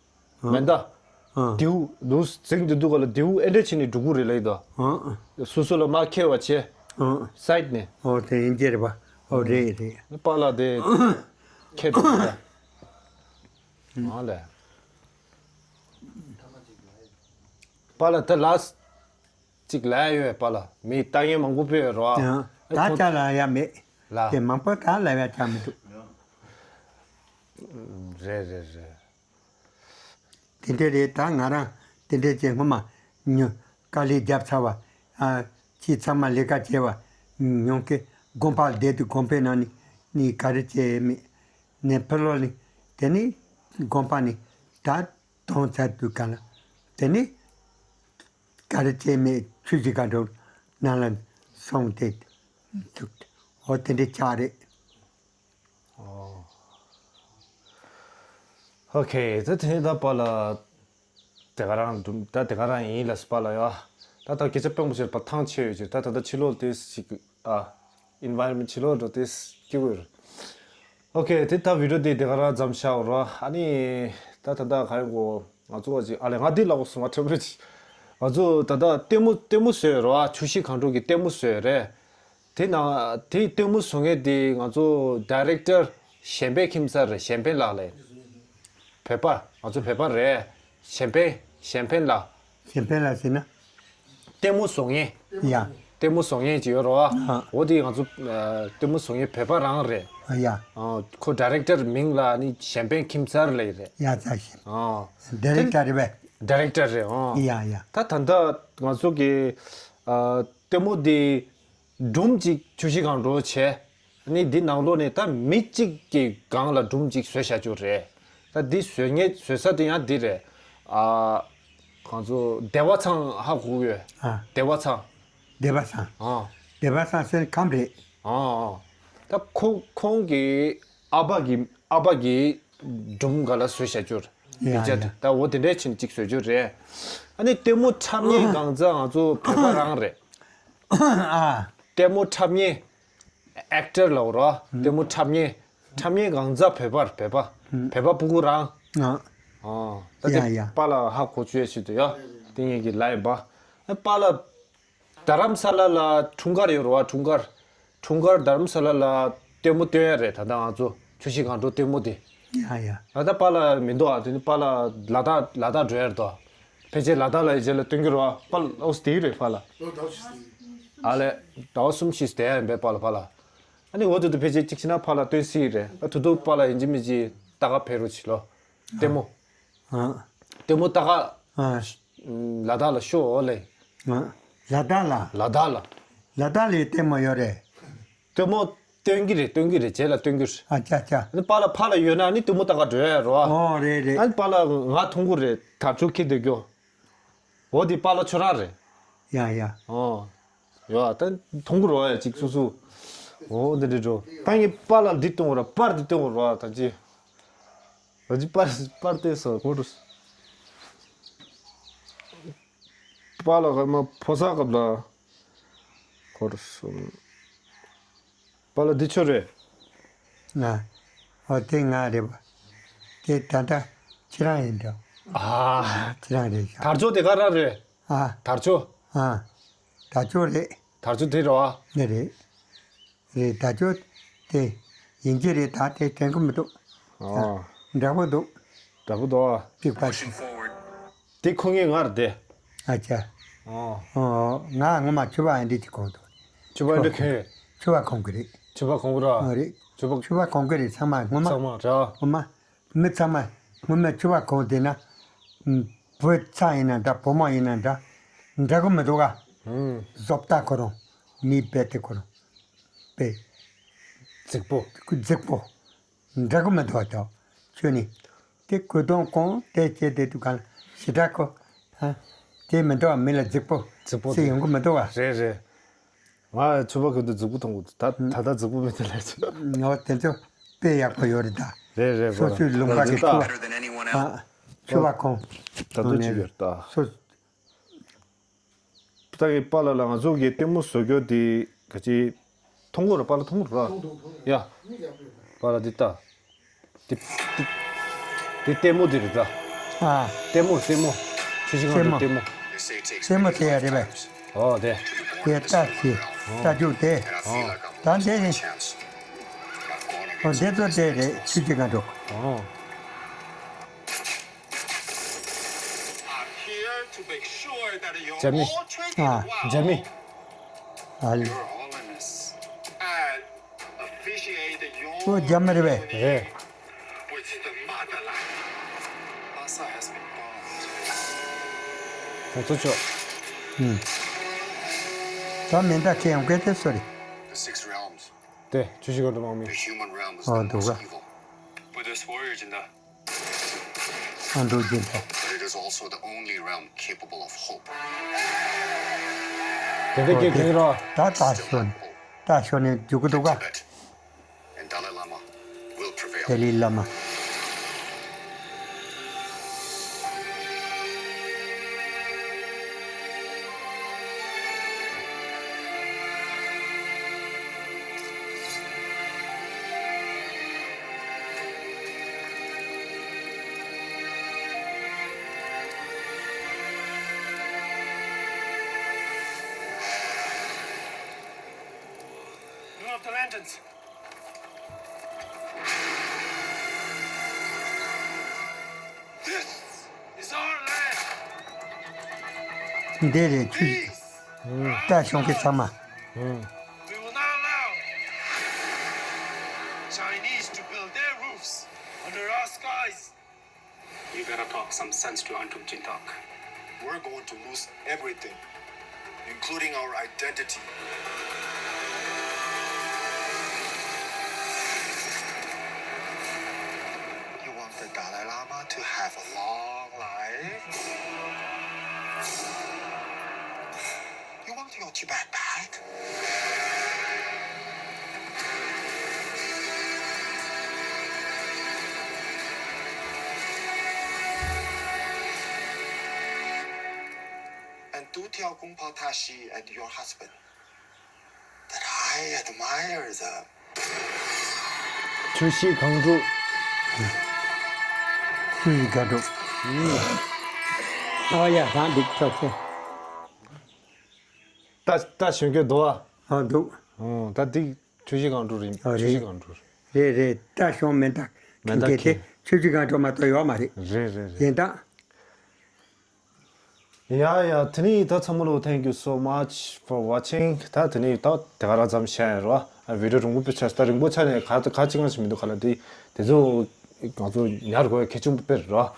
མེ་མདའ། ཨ་མདེའུ་འདུག་ཟིང་དུ་འདུག་ག་ལ་མདེའུ་ཨེ་འདྲ་བྱས་ནས་འགྲོ་གི་རེད་ལ་ཡིན་ད། ཨ་སོ་སོ་ལ་མ་ཁེལ་བ་བྱས། ཨ་སའིད་ནས། ཨོ་དེ་ཡིན་གྱི་རེད་པ། ཨོ་རེད་རེད། པཱ་ལགས་དེ་ཁེལ་འདུག་ག་ཨ་ལས། པཱ་ལགས་ད་ལགས། གཅིག་ལ་ཡོད་པ་ལ་མི་ལྟ་མཁན་མང་པོ་དཔེ་ཡོད་རོ། ད་ཨ་ཁོ་ལ་ཡ་མེད། ལ་དེ་མང་པོ་ད་ལ་ཡ་ཆ་མི་འདུག་རེད་རེད་རེད། དེ་འདྲ་རེད། ད་ང་རང་དེ་འདྲ་བྱས་སྔོན་མ་ཉོ་དཀའ་ལས་བརྒྱབ་ཚར་བ། ཨ་ཁྱི་ཚང་མ་ལས་ཀ་བྱས་བ་ཉོ་མཁན་དགོན་པ་བསྡད་དུས་དགོན་པའི་ནང་ནས་ནི་ག་རེ་བྱས་མེད་ནས་ཕི་ལོག་ནས་དེ་ནས་དགོན་པ་ནས་ད་གཏོང་ཚར་དུས་ག་ལ་དེ་ནས། ག་རེ་བྱས་མེད་ཆུ་ཞིག་ག་འགྲོ་ནང་ལ་སོང་སྟེ་འདུག་ཨོ་དེ་འདྲའི་ཆགས་རེད། ཨོ། ཨོ་ཁེ་ད་དེ་ད་པཱ་ལགས་དེ་ག་རང་འདུག་ད་དེ་ག་རང་ཡིན་ལ་སི་པཱ་ལགས་ཡ། ད་ད་སྐད་ཆ་དཔོན་པོ་ཞིག་པ་ཐང་ཆད་ཡོད་ཅིག་ད་ད་ད་ཕྱི་ལོགས་དེ་ཞིག་ཨ། ཨིན་ཝའི་རོན་མེན་ཊི་ཕྱི་ལོགས་འགྲོ་དེ་སྐྱིད་པོ་ཡོད་རེད། ཨོ་ཁེ་དེ་ད་བི་ཌིའོ་དེ་དེ་ག་རང་མཚམས་བཞག་རོགས། ཨ་ནི་ད་ད་ད་ག་ཡོང་གོ་ང་ཚོ་བ་ཅིག་ཨ་ལས་ང་འདི་ལབ་དགོས་སོང་ང་ཁྲེལ་བ་ཅིག་ང་ཚོ་ད་ལྟ་ལྟད་མོ་ལྟད་མོ་བཟོས་རོགས་ཨ། ཆུ་བཞི་སྒང་དྲུག་གི་ལྟད་མོ་བཟོས་རེད། དེ་ན་དེ་ལྟད་མོ་བཟོ་མཁན་དེ་ང་ཚོ་ཌའི་རེག་ཊར་གཞན་ཕན་ཁྱིམ་ཚང་རེད། གཞན་ཕན་ལགས་ལས། བོད་པ། ང་ཚོ་བོད་པ་རེད། གཞན་ཕན་གཞན་ཕན་ལགས། གཞན་ཕན་ལགས་ཟེར་ན། ལྟད་མོ་བཟོ་མཁན། ཡ། ལྟད་མོ་བཟོ་མཁན་ཅིག་ཡོད་རོ། ཨ། འོ་དེ་ང་ཚོ་ལྟད་མོ་བཟོ་མཁན་བོད་པ་རང་རེད། ཡ། ཨ། ཁོ་ཌའི་རེག་ཊར་མིང་ལ་ནི་གཞན་ཕན་ཁྱིམ་ཚང་ལབ་རེད། ཡ་ཙག་ཤི། ཨ། ཌའི་རེག་ཊར་རེད་པས། ཌའི་རེག་ཊར་རེད། ཨ། ཡ་ཡ། ད་ད་ལྟ་ང་ཚོ་གི་ཨ་ལྟད་མོ་དེ་སྒྲུང་ཅིག་ཆུ་བཞི་སྒང་དྲུག་བྱས། ནི་འདི་ནང་ལོགས་ནས་ད་མི་གཅིག་གི་སྒང་ལ་སྒྲུང་གཅིག་བཟོས་བཞག་རྒྱུ་རེད། ད་འདི་བཟོས་ངེས་བཟོས་ས་དེ་ཡང་འདི་རེད། ཨ། གང་ཚོ་བདེ་བ་ཚང་ཧ་གོ་གི་ཡོད། ཨ། བདེ་བ་ཚང་། བདེ་བ་ཚང་། ཨ། བདེ་བ་ཚང་ཟེར་ཁམས་རེད། ཨ། ཨ། ད་ཁོ་ཁོང་གི་ཨ་ཕ་གི་ཨ་ཕ་གི་སྒྲུང་ག་ལ་བཟོས་བཞག་རྒྱུ་རེད། ཡ་ཡ། ད་འོ་དེ་འདྲས་ཕྱིན་གཅིག་བཟོས་རྒྱུ་རེད། ཨ་ནི་ལྟད་མོ་འཁྲབ་མཁན་གང་ཚ་ང་ཚོ་བོད་པ་རང་རེད། ཨ། ལྟད་མོ་འཁྲབ་མཁན། ཨེག་ཊར་ལབ་རོ། ལྟད་མོ་འཁྲབ་མཁན། འཁྲབ་མཁན་གང་ཚ་བོད་པར་བོད་པ། བོད་པ་ཕྲུ་གུ་རང་། ཨ། ཨ། ད་དེ་ཡ་ཡ། པཱ་ལགས་ཧ་གོ་ཆོད་ཆེད་དུ་ཡ། དེ་ངེད་ཀྱི་ལ་ཡིན་པ། ཨ། པཱ་ལགས། རྡ་རམ་ས་ལ་ལ་འཁྲུངས་སྐར་ཡོད་རོ་བ། འཁྲུངས་སྐར། འཁྲུངས་སྐར་རྡ་རམ་ས་ལ་ལ་ལྟད་མོ་སྟོན་ཡ་རེད། ད་ལྟ་ང་ཚོ་ཆུ་བཞི་སྒང་དྲུག་ལྟད་མོ་དེ། ཡ་ཡ། ད་ལྟ་པཱ་ལགས་མི་འདུག་ཨ། དེ་ནི་པཱ་ལགས་ལ་དྭགས་ལ་དྭགས་འགྲོ་ཡ་རེད་དོ། ཕལ་ཆེར་ལ་དྭགས་ལ་ཡི་རྗེས་ལ་སྟོན་གྱི་རོ་བ། པཱ་ལགས་ཨོ་སི་དེ་རེད་པཱ་ལགས། ཨ་ལས། ཟླ་བ་གསུམ་བཞི་བསྡད་ཡ་ཡིན་པས་པཱ་ལགས་པཱ་ལགས། ཨ་ནི་འོ་དེ་དུ་ཕལ་ཆེར་གཅིག་བྱས་ན་ཕར་ལ་སྟོན་སྲིད་རེད། ཨ་དུ་དུ་པཱ་ལགས་ཡིན་གཅིག་མིན་གཅིག་ལྟ་ག་ཕེབས་རོགས་བྱེད་ལོ། ལྟད་མོ། ཨ། ལྟད་མོ་ལྟ་ག་ཨ། ལ་དྭགས་ལ་ཤོག་ཨོ་ལེ། ཨ། ལ་དྭགས་ལ། ལ་དྭགས་ལ། ལ་དྭགས་ལ་ལྟད་མོ་ཡོད་རེད། ལྟད་མོ་སྟོན་གྱི་རེད། སྟོན་གྱི་རེད། རྗེས་ལ་སྟོན་གྱི་རེད། ཨ་ཅག་ཅག་ཨ་ནི་པཱ་ལགས་ཕར་ལ་ཡོད་ན་ཨ་ནི་ལྟད་མོ་ལྟ་ག་འགྲོ་ཡ་རོ། ཨོ་རེད་རེད། ཨ་ནི་པཱ་ལགས་ང་མཐོང་གི་རེད། དར་ལྕོག་འཁྱེར་སྡོད་རྒྱུ། འོ་དེ་པཱ་ལགས་ཁྱོད་རང་རེད། ཡ་ཡ། ཨོ། ཡ་ད་མཐོང་གི་རོ་ཡ་གཅིག་སུ་སུ། འོ་འདི་འདྲ་འགྲོ། ད་ངས་པཱ་ལགས་འདི་སྟོན་གོ་ར། པར་འདི་སྟོན་གོ་ར་ད་ཅི། ད་ཅི་པར་པར་བལྟས་སོ་གོ་རུ། པཱ་ལགས་ཀརྨ་ཕོ་གསར་སྐབས་ལ། གོ་རུ་སོང་། པཱ་ལགས་འདི་ཁྱོད་རེད། ང་། ཨོ་དེ་ང་རེད་པ། དེ་ད་ལྟ་ཁྱེད་རང་ཡིན་འགྲོ། ཨ། ཁྱེད་རང་རེད་ཤག་དར་ལྕོག་དེ་ག་རང་རེད། ཨ། དར་ལྕོག་ཨ། དར་ལྕོག་རེད། དར་ལྕོག་དེ་རེད་བ། ནི་རེད། རེད། དར་ལྕོག་དེ་ཡིན་གྱི་རེད། ད་དེ་དྲན་གི་མི་འདུག་ཨ། འདྲ་པོ་འདུག་འདྲ་པོ་འདུག་ཨ། གཅིག་པ་ཞིག་དེ་ཁོ་ངའི་ངར་དེ། ཨ་ཅག་ཨོ། ཨོ། ང་ངོ་མ་ཕྱུ་པ་ཨེ་འདྲ་ཅིག་གོན་འདུག་ཕྱུ་པ་ཨེ་འདྲ་གོན། ཕྱུ་པ་གོན་གི་རེད། ཕྱུ་པ་གོན་གི་ར། ཨོ་རེད། ཕྱུ་པ། ཕྱུ་པ་གོན་གི་རེད། ཚང་མ་ངོ་མ། ཚང་མ་ར། ངོ་མ། མི་ཚང་མ་ངོ་མ་ཕྱུ་པ་གོན་བསྡད་ན། ཨུམ། བུ་ཚ་ཡིན་ན་འདྲ། བུ་མོ་ཡིན་ན་འདྲ། འདྲ་གི་མི་འདུག་ག་ཨུམ། བཟོ་ལྟ་ཁོ་རང་། མིའི་རྦད་དེ་ཁོ་རང་། དཔེ། རྫིག་པོ། རྫིག་པོ། འདྲ་གི་མི་འདུག་ཨ་ཅག་ཁྱོད་ནི། དེ་གོས་ཐུང་གོན་དེ་བྱས་དེ་དུས་གང་ཞེ་དྲག་གོ་ཧ། དེ་མི་འདུག་མི་ལ་རྫིག་པོ། རྫིག་པོ་ཟེར་དེ་ཡོང་གི་མི་འདུག་ག་རེད་རེད། ང་ཕྱུ་པ་གོན་དུས་རྫིག་པོ་མཐོང་གི་འདུག་ད་ད་ལྟ་རྫིག་པོ་མེད་དེ་ལས་ཆེ། ངོ་དེ་ཚོ་དཔེ་ཡག་པོ་ཡོད་རེད་ད། རེད་རེད། སོ་སོའི་ལུང་པ་གི་ཕྱུ་པ། ཨ། ཕྱུ་པ་གོན། ད་དུང་ཅིག་ཡོད་ད། སོ། ད་གི་པཱ་ལགས་ལ་ང་ཚོ་གི་ལྟད་མོ་བཟོ་རྒྱུ་དེ་ག་ཅི། མཐོང་གོ་ར། པཱ་ལགས་མཐོང་གོ་ར། ཡ། པཱ་ལགས་འདི་ལྟ། འདི་འདི་འདི་ལྟད་མོ་འདི་རེད་ད། ཨ། ལྟད་མོ་ལྟད་མོ། ཆུ་བཞི་སྒང་དྲུག་ལྟད་མོ། ལྟད་མོ་དེ་ཡ་རེད་པས། ཨོ་དེ། དེ་ལྟ་ཞིག་ལྟ་རྒྱུ་དེ། ཨོ། ད་འདི་ནི། ཨོ་འདི་ཚོ་དེ་རེད། ཆུ་བཞི་སྒང་དྲུག་ཨོ། རྒྱ་མི། ཨ། རྒྱ་མི། ཨ་ལ། ཁོ་རྒྱ་མི་རེད་པས། རེད། ཁོ་ཚོ་ཆོག་ཨུམ། ད་མེ་མདའ་ཁྱེར་ཡོང་གལ་ཏེ་སུ་རེད། དེ་ཆུ་བཞི་སྒང་དྲུག་དམག་མི། ཨོ་འདུག་ག་ཨ་འགྲོ་རྒྱུ་འདྲ། But it is also the only realm capable of hope. དེ་འདྲ་སྐད་ཐོན་རོགས། ད་ལྟ་ཤོར་ནས་ད་ཤོར་ནས་རྒྱུག་གི་འདུག་ག Tibet. And Dalai Lama will prevail. དེ་ལི་བླ་མ། Move the lanterns. This is our land. འདི་རེད་ཆུ། Peace. ད་གཞུང་གི་ཚང་མ། We will not allow Chinese to build their roofs under our skies. You better talk some sense to Antum Chintak. We're going to lose everything, including our identity. Dalai Lama to have a long life. You want your Tibet back? And do tell Kung Pao Tashi and your husband that I admire them. ཆུ་བཞི་སྒང་དྲུག་ཆུ་བཞི་སྒང་དྲུག་ཨོ་ཡ་རང་འདུག་ཐོག་ཚེ། ད་ད་གཞོན་སྐྱེས་འདུག་ཨ། ཨ་འདུག་ཨོ་ད་འདི་ཆུ་བཞི་སྒང་དྲུག་རེད། ཨ་ཆུ་བཞི་རེད། སྒང་དྲུག་རེད་རེད། ད་གཞོན་མེ་མདའ་མེ་མདའ་གི་དེ་ཆུ་བཞི་སྒང་དྲུག་མ་གཏོགས་ཡོད་མ་རེད། རེད་རེད་རེད། ཡིན་ད། ཡ་ཡ་དེ་ནས་ད་ཚང་མ་ལོ། Thank you so much for watching. ད་དེ་ནས་ད་དེ་ག་རང་ཙམ་བཤད་ཡ་རོ། ཨ་བི་ཌིའོ་རིང་པོ་པོ་ཆགས་ད་རིང་པོ་ཆགས་ནས་ག་ག་ཅི་གང་ཞིག་མི་འདུག་ག་ལ། དེ་དེ་ཚོ་ང་ཚོ་ཉར་དགོས་ཡ་གལ་ཆེན་པོ་དཔེ་རེད་རོ།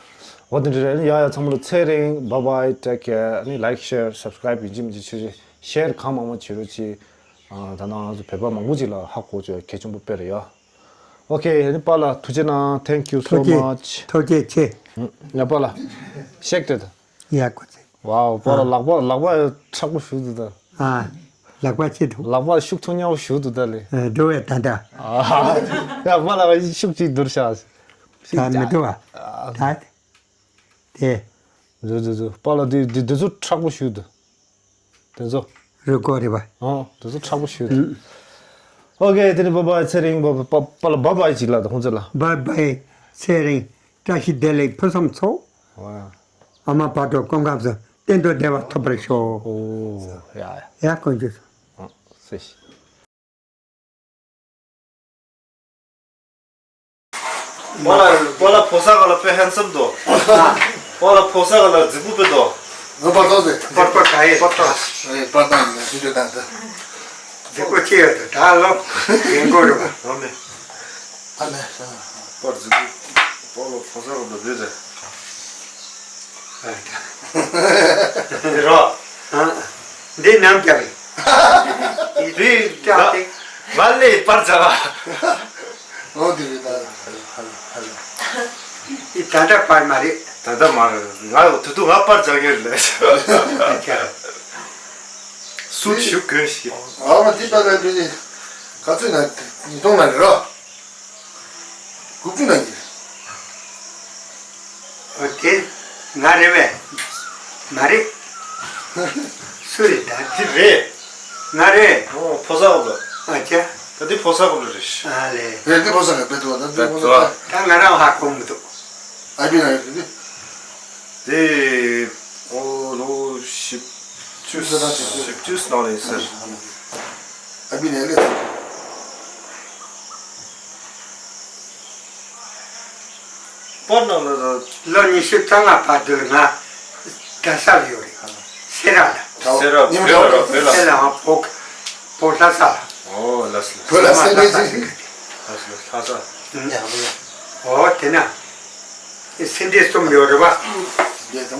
འོ་དེ་འདྲ་རེད། ཡ་ཡ་ཚང་མ་ལོ་ཚེ་རིང་། Bye bye, take care. ཨ་ནི་like, share, subscribe ཡིན་གཅིག་མིན་གཅིག་བྱེད་རོགས། Share གང་མང་མང་བྱེད་རོགས་གྱིས། ཨ་ད་ནང་ང་ཚོ་བོད་པ་མང་པོ་ཅིག་ལ་ཧ་གོ་བྱེད་ཡ་གལ་ཆེན་པོ་དཔེ་རེད་ཡ། ཨོ་ཁེ། ཨ་ནི་པཱ་ལགས་ཐུགས་རྗེ་གནང་། Thank you so ཐུགས་རྗེ་much. ཐུགས་རྗེ་ཆེ། ཡ་པཱ་ལགས་ཤེག་སྤྲད་དང་། ཡ་ཁོ་ཚེ། ཝའོ་པཱ་ལགས་ལག་པ་ལག་པ་མཁྲེགས་པོ་ཞུ་འདུག་ད། ཨ་ལག་པ་ཆེ་འདུག་ལག་པ་ཤུགས་ཐོག་ཉག་པོ་ཞུ་འདུག་ད་ལེ། ཨ་འགྲོ་བའི་ད་ད། ཡ་པཱ་ལགས་ཤུགས་ཅིག་བསྡུར་ཤག་ད་མི་འགྲོ་བ། ད་དེ། འདུག་འདུག་འདུག་པཱ་ལགས་འདི་འདི་འདི་ཚོ་མཁྲེགས་པོ་ཞུ་འདུག་དེ་ཚོ། རུ་སྐོར་རེད་པ། ཨོ་དེ་ཚོ་མཁྲེགས་པོ་ཞུ་འདུག་ཨོ་ཁེ། དེ་ནི་བཱའི་བཱའི། ཚེ་རིང་། པཱ་པཱ་པཱ་ལགས་བཱའི་བཱའི་ཅིག་ལབ་དང་ཁོང་ཚོ་ལ། བཱའི་བཱའི། ཚེ་རིང་། བཀྲ་ཤིས་བདེ་ལེགས། ཕུན་སུམ་ཚོགས། ཝ། ཨ་མ་བག་དྲོ་སྐུ་ཁམས་བཟང་། གཏན་དུ་བདེ་བ་ཐོབ་པར་ཤོག་ཨོ་ཡ་ཡ། ཡ་དཀོན་མཆོག་གསུམ། ཨོ་སེ་ཤི། པཱ་ལགས་པཱ་ལགས་ཕོ་གསར་ག་ལ་དཔེ་ཧན་སམ་འདུག་པཱ་ལགས་ཕོ་གསར་ག་ལ་རྫིག་པོ་དཔེ་འདུག་ང་པར་ཐོག་ཟེར། པར་པར་ག་ཡེ། པར་ཐོག་ཨེ་པར་ཐོག་ཡིན་ན་ཤི་འདྲ་དང་ད། རྫིག་པོ་ཅི་ཡོད་དོ། ད་ལོ་རྒན་གོ་རེད་པ། ཨ་མེ། ཨ་མེ། པར་རྫིག་པོ། པཱ་ལགས་ཕོ་གསར་ག་ལ་འདི་རེད། འདི་རོ། ཨ། འདི་ནམ་རྒྱབ་རེད། འདི་ལྟ་སྟེ། ང་ལས་པར་རྫ་བ། ཨོ་དེ་རེད་ད། ཧ་ལ་ཧ་ལ། འདི་ད་ལྟ་པར་མ་རེད། ད་ལྟ་མ་རེད། ང་དུ་དུ་ང་པར་རྫ་གེར་ལས། ཨ་ཅག་སུ་ཞུ་དགོས་ཤིག་ཨ་མ་འདི་པར་རེད་འདི། ག་ཚོད་ན་ཉིས་སྟོང་ན་རེད་རོ། དགུ་བཅུ་ནང་གི། ཨོ་དེ་ང་རེད་པས། མ་རེད། སུ་རེད་ད། འདི་རེད། ང་རེད། ཨོ་ཕོ་གསར་ག་ལ། ཨ་ཅག་ད་འདི་ཕོ་གསར་ག་ལ་རེད། ཨ་ལེ། རེད་འདི་ཕོ་གསར་ག་བེད་དུ་བ་ད་འདི་ཕོ་གསར། ད་ང་རང་ཧ་གོ་མི་འདུག་ཨ་བི་ན་ཡོད་འདི། དེ་ཨོ་ལོ་བཞི་བཅུ། བཞི་བཅུ་ནང་ལ་ཡིན་ཟེར། ཨ་བི་ནས་ལས། པར་ནང་ལ་ལོ་ཉི་ཤུ་རྩ་ལྔ་བར་དུ་ང་རྡ་ས་ལ་ཡོད་རེད། སེ་ར་ལ། སེ་ར་བོད་ལ་རོ་བོད་ལ། སེ་ར་བོད་བོད་ལྷ་ས་ལ། ཨོ་ལ་ས་ལ། བོད་ལ་སེ་ར་ལ་ལྷ་ས། ལྷ་ས། ཨོ་དེ་ན། སེ་འབྲས་གསུམ་ཡོད་རེད་པ།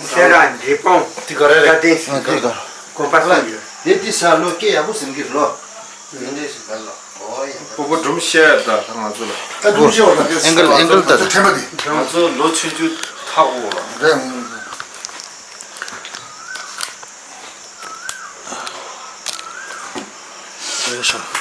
སེ་ར་འབྲས་སྤུངས། དེ་ག་རེ་རེད། དགའ་ལྡན། ཨ་དེ་ག་རེད། དགོན་པ་གསུམ་ཡོད། དེ་དེ་ས་ལོ་སྐྱེ་ཡག་པོ་ཟིན་གྱི་རེད་ལོ། དེ་འདྲས་ཞིག་ག་ལོ། ཨོ་ཡ། སྤོ་བོ་སྒྲུང་བཤད་ད་ང་ཚོ་ལ། ད་སྒྲུང་བཤད་བ་ལ་དེ་ཨེང་གལ་ཨེང་གལ་ད་ཚོ་ཁྲེན་པ་དེ། ང་ཚོ་ལོ་ཆུང་ཆུང་ཐག་འོག་ལ། རེད། ཡོད་ཤག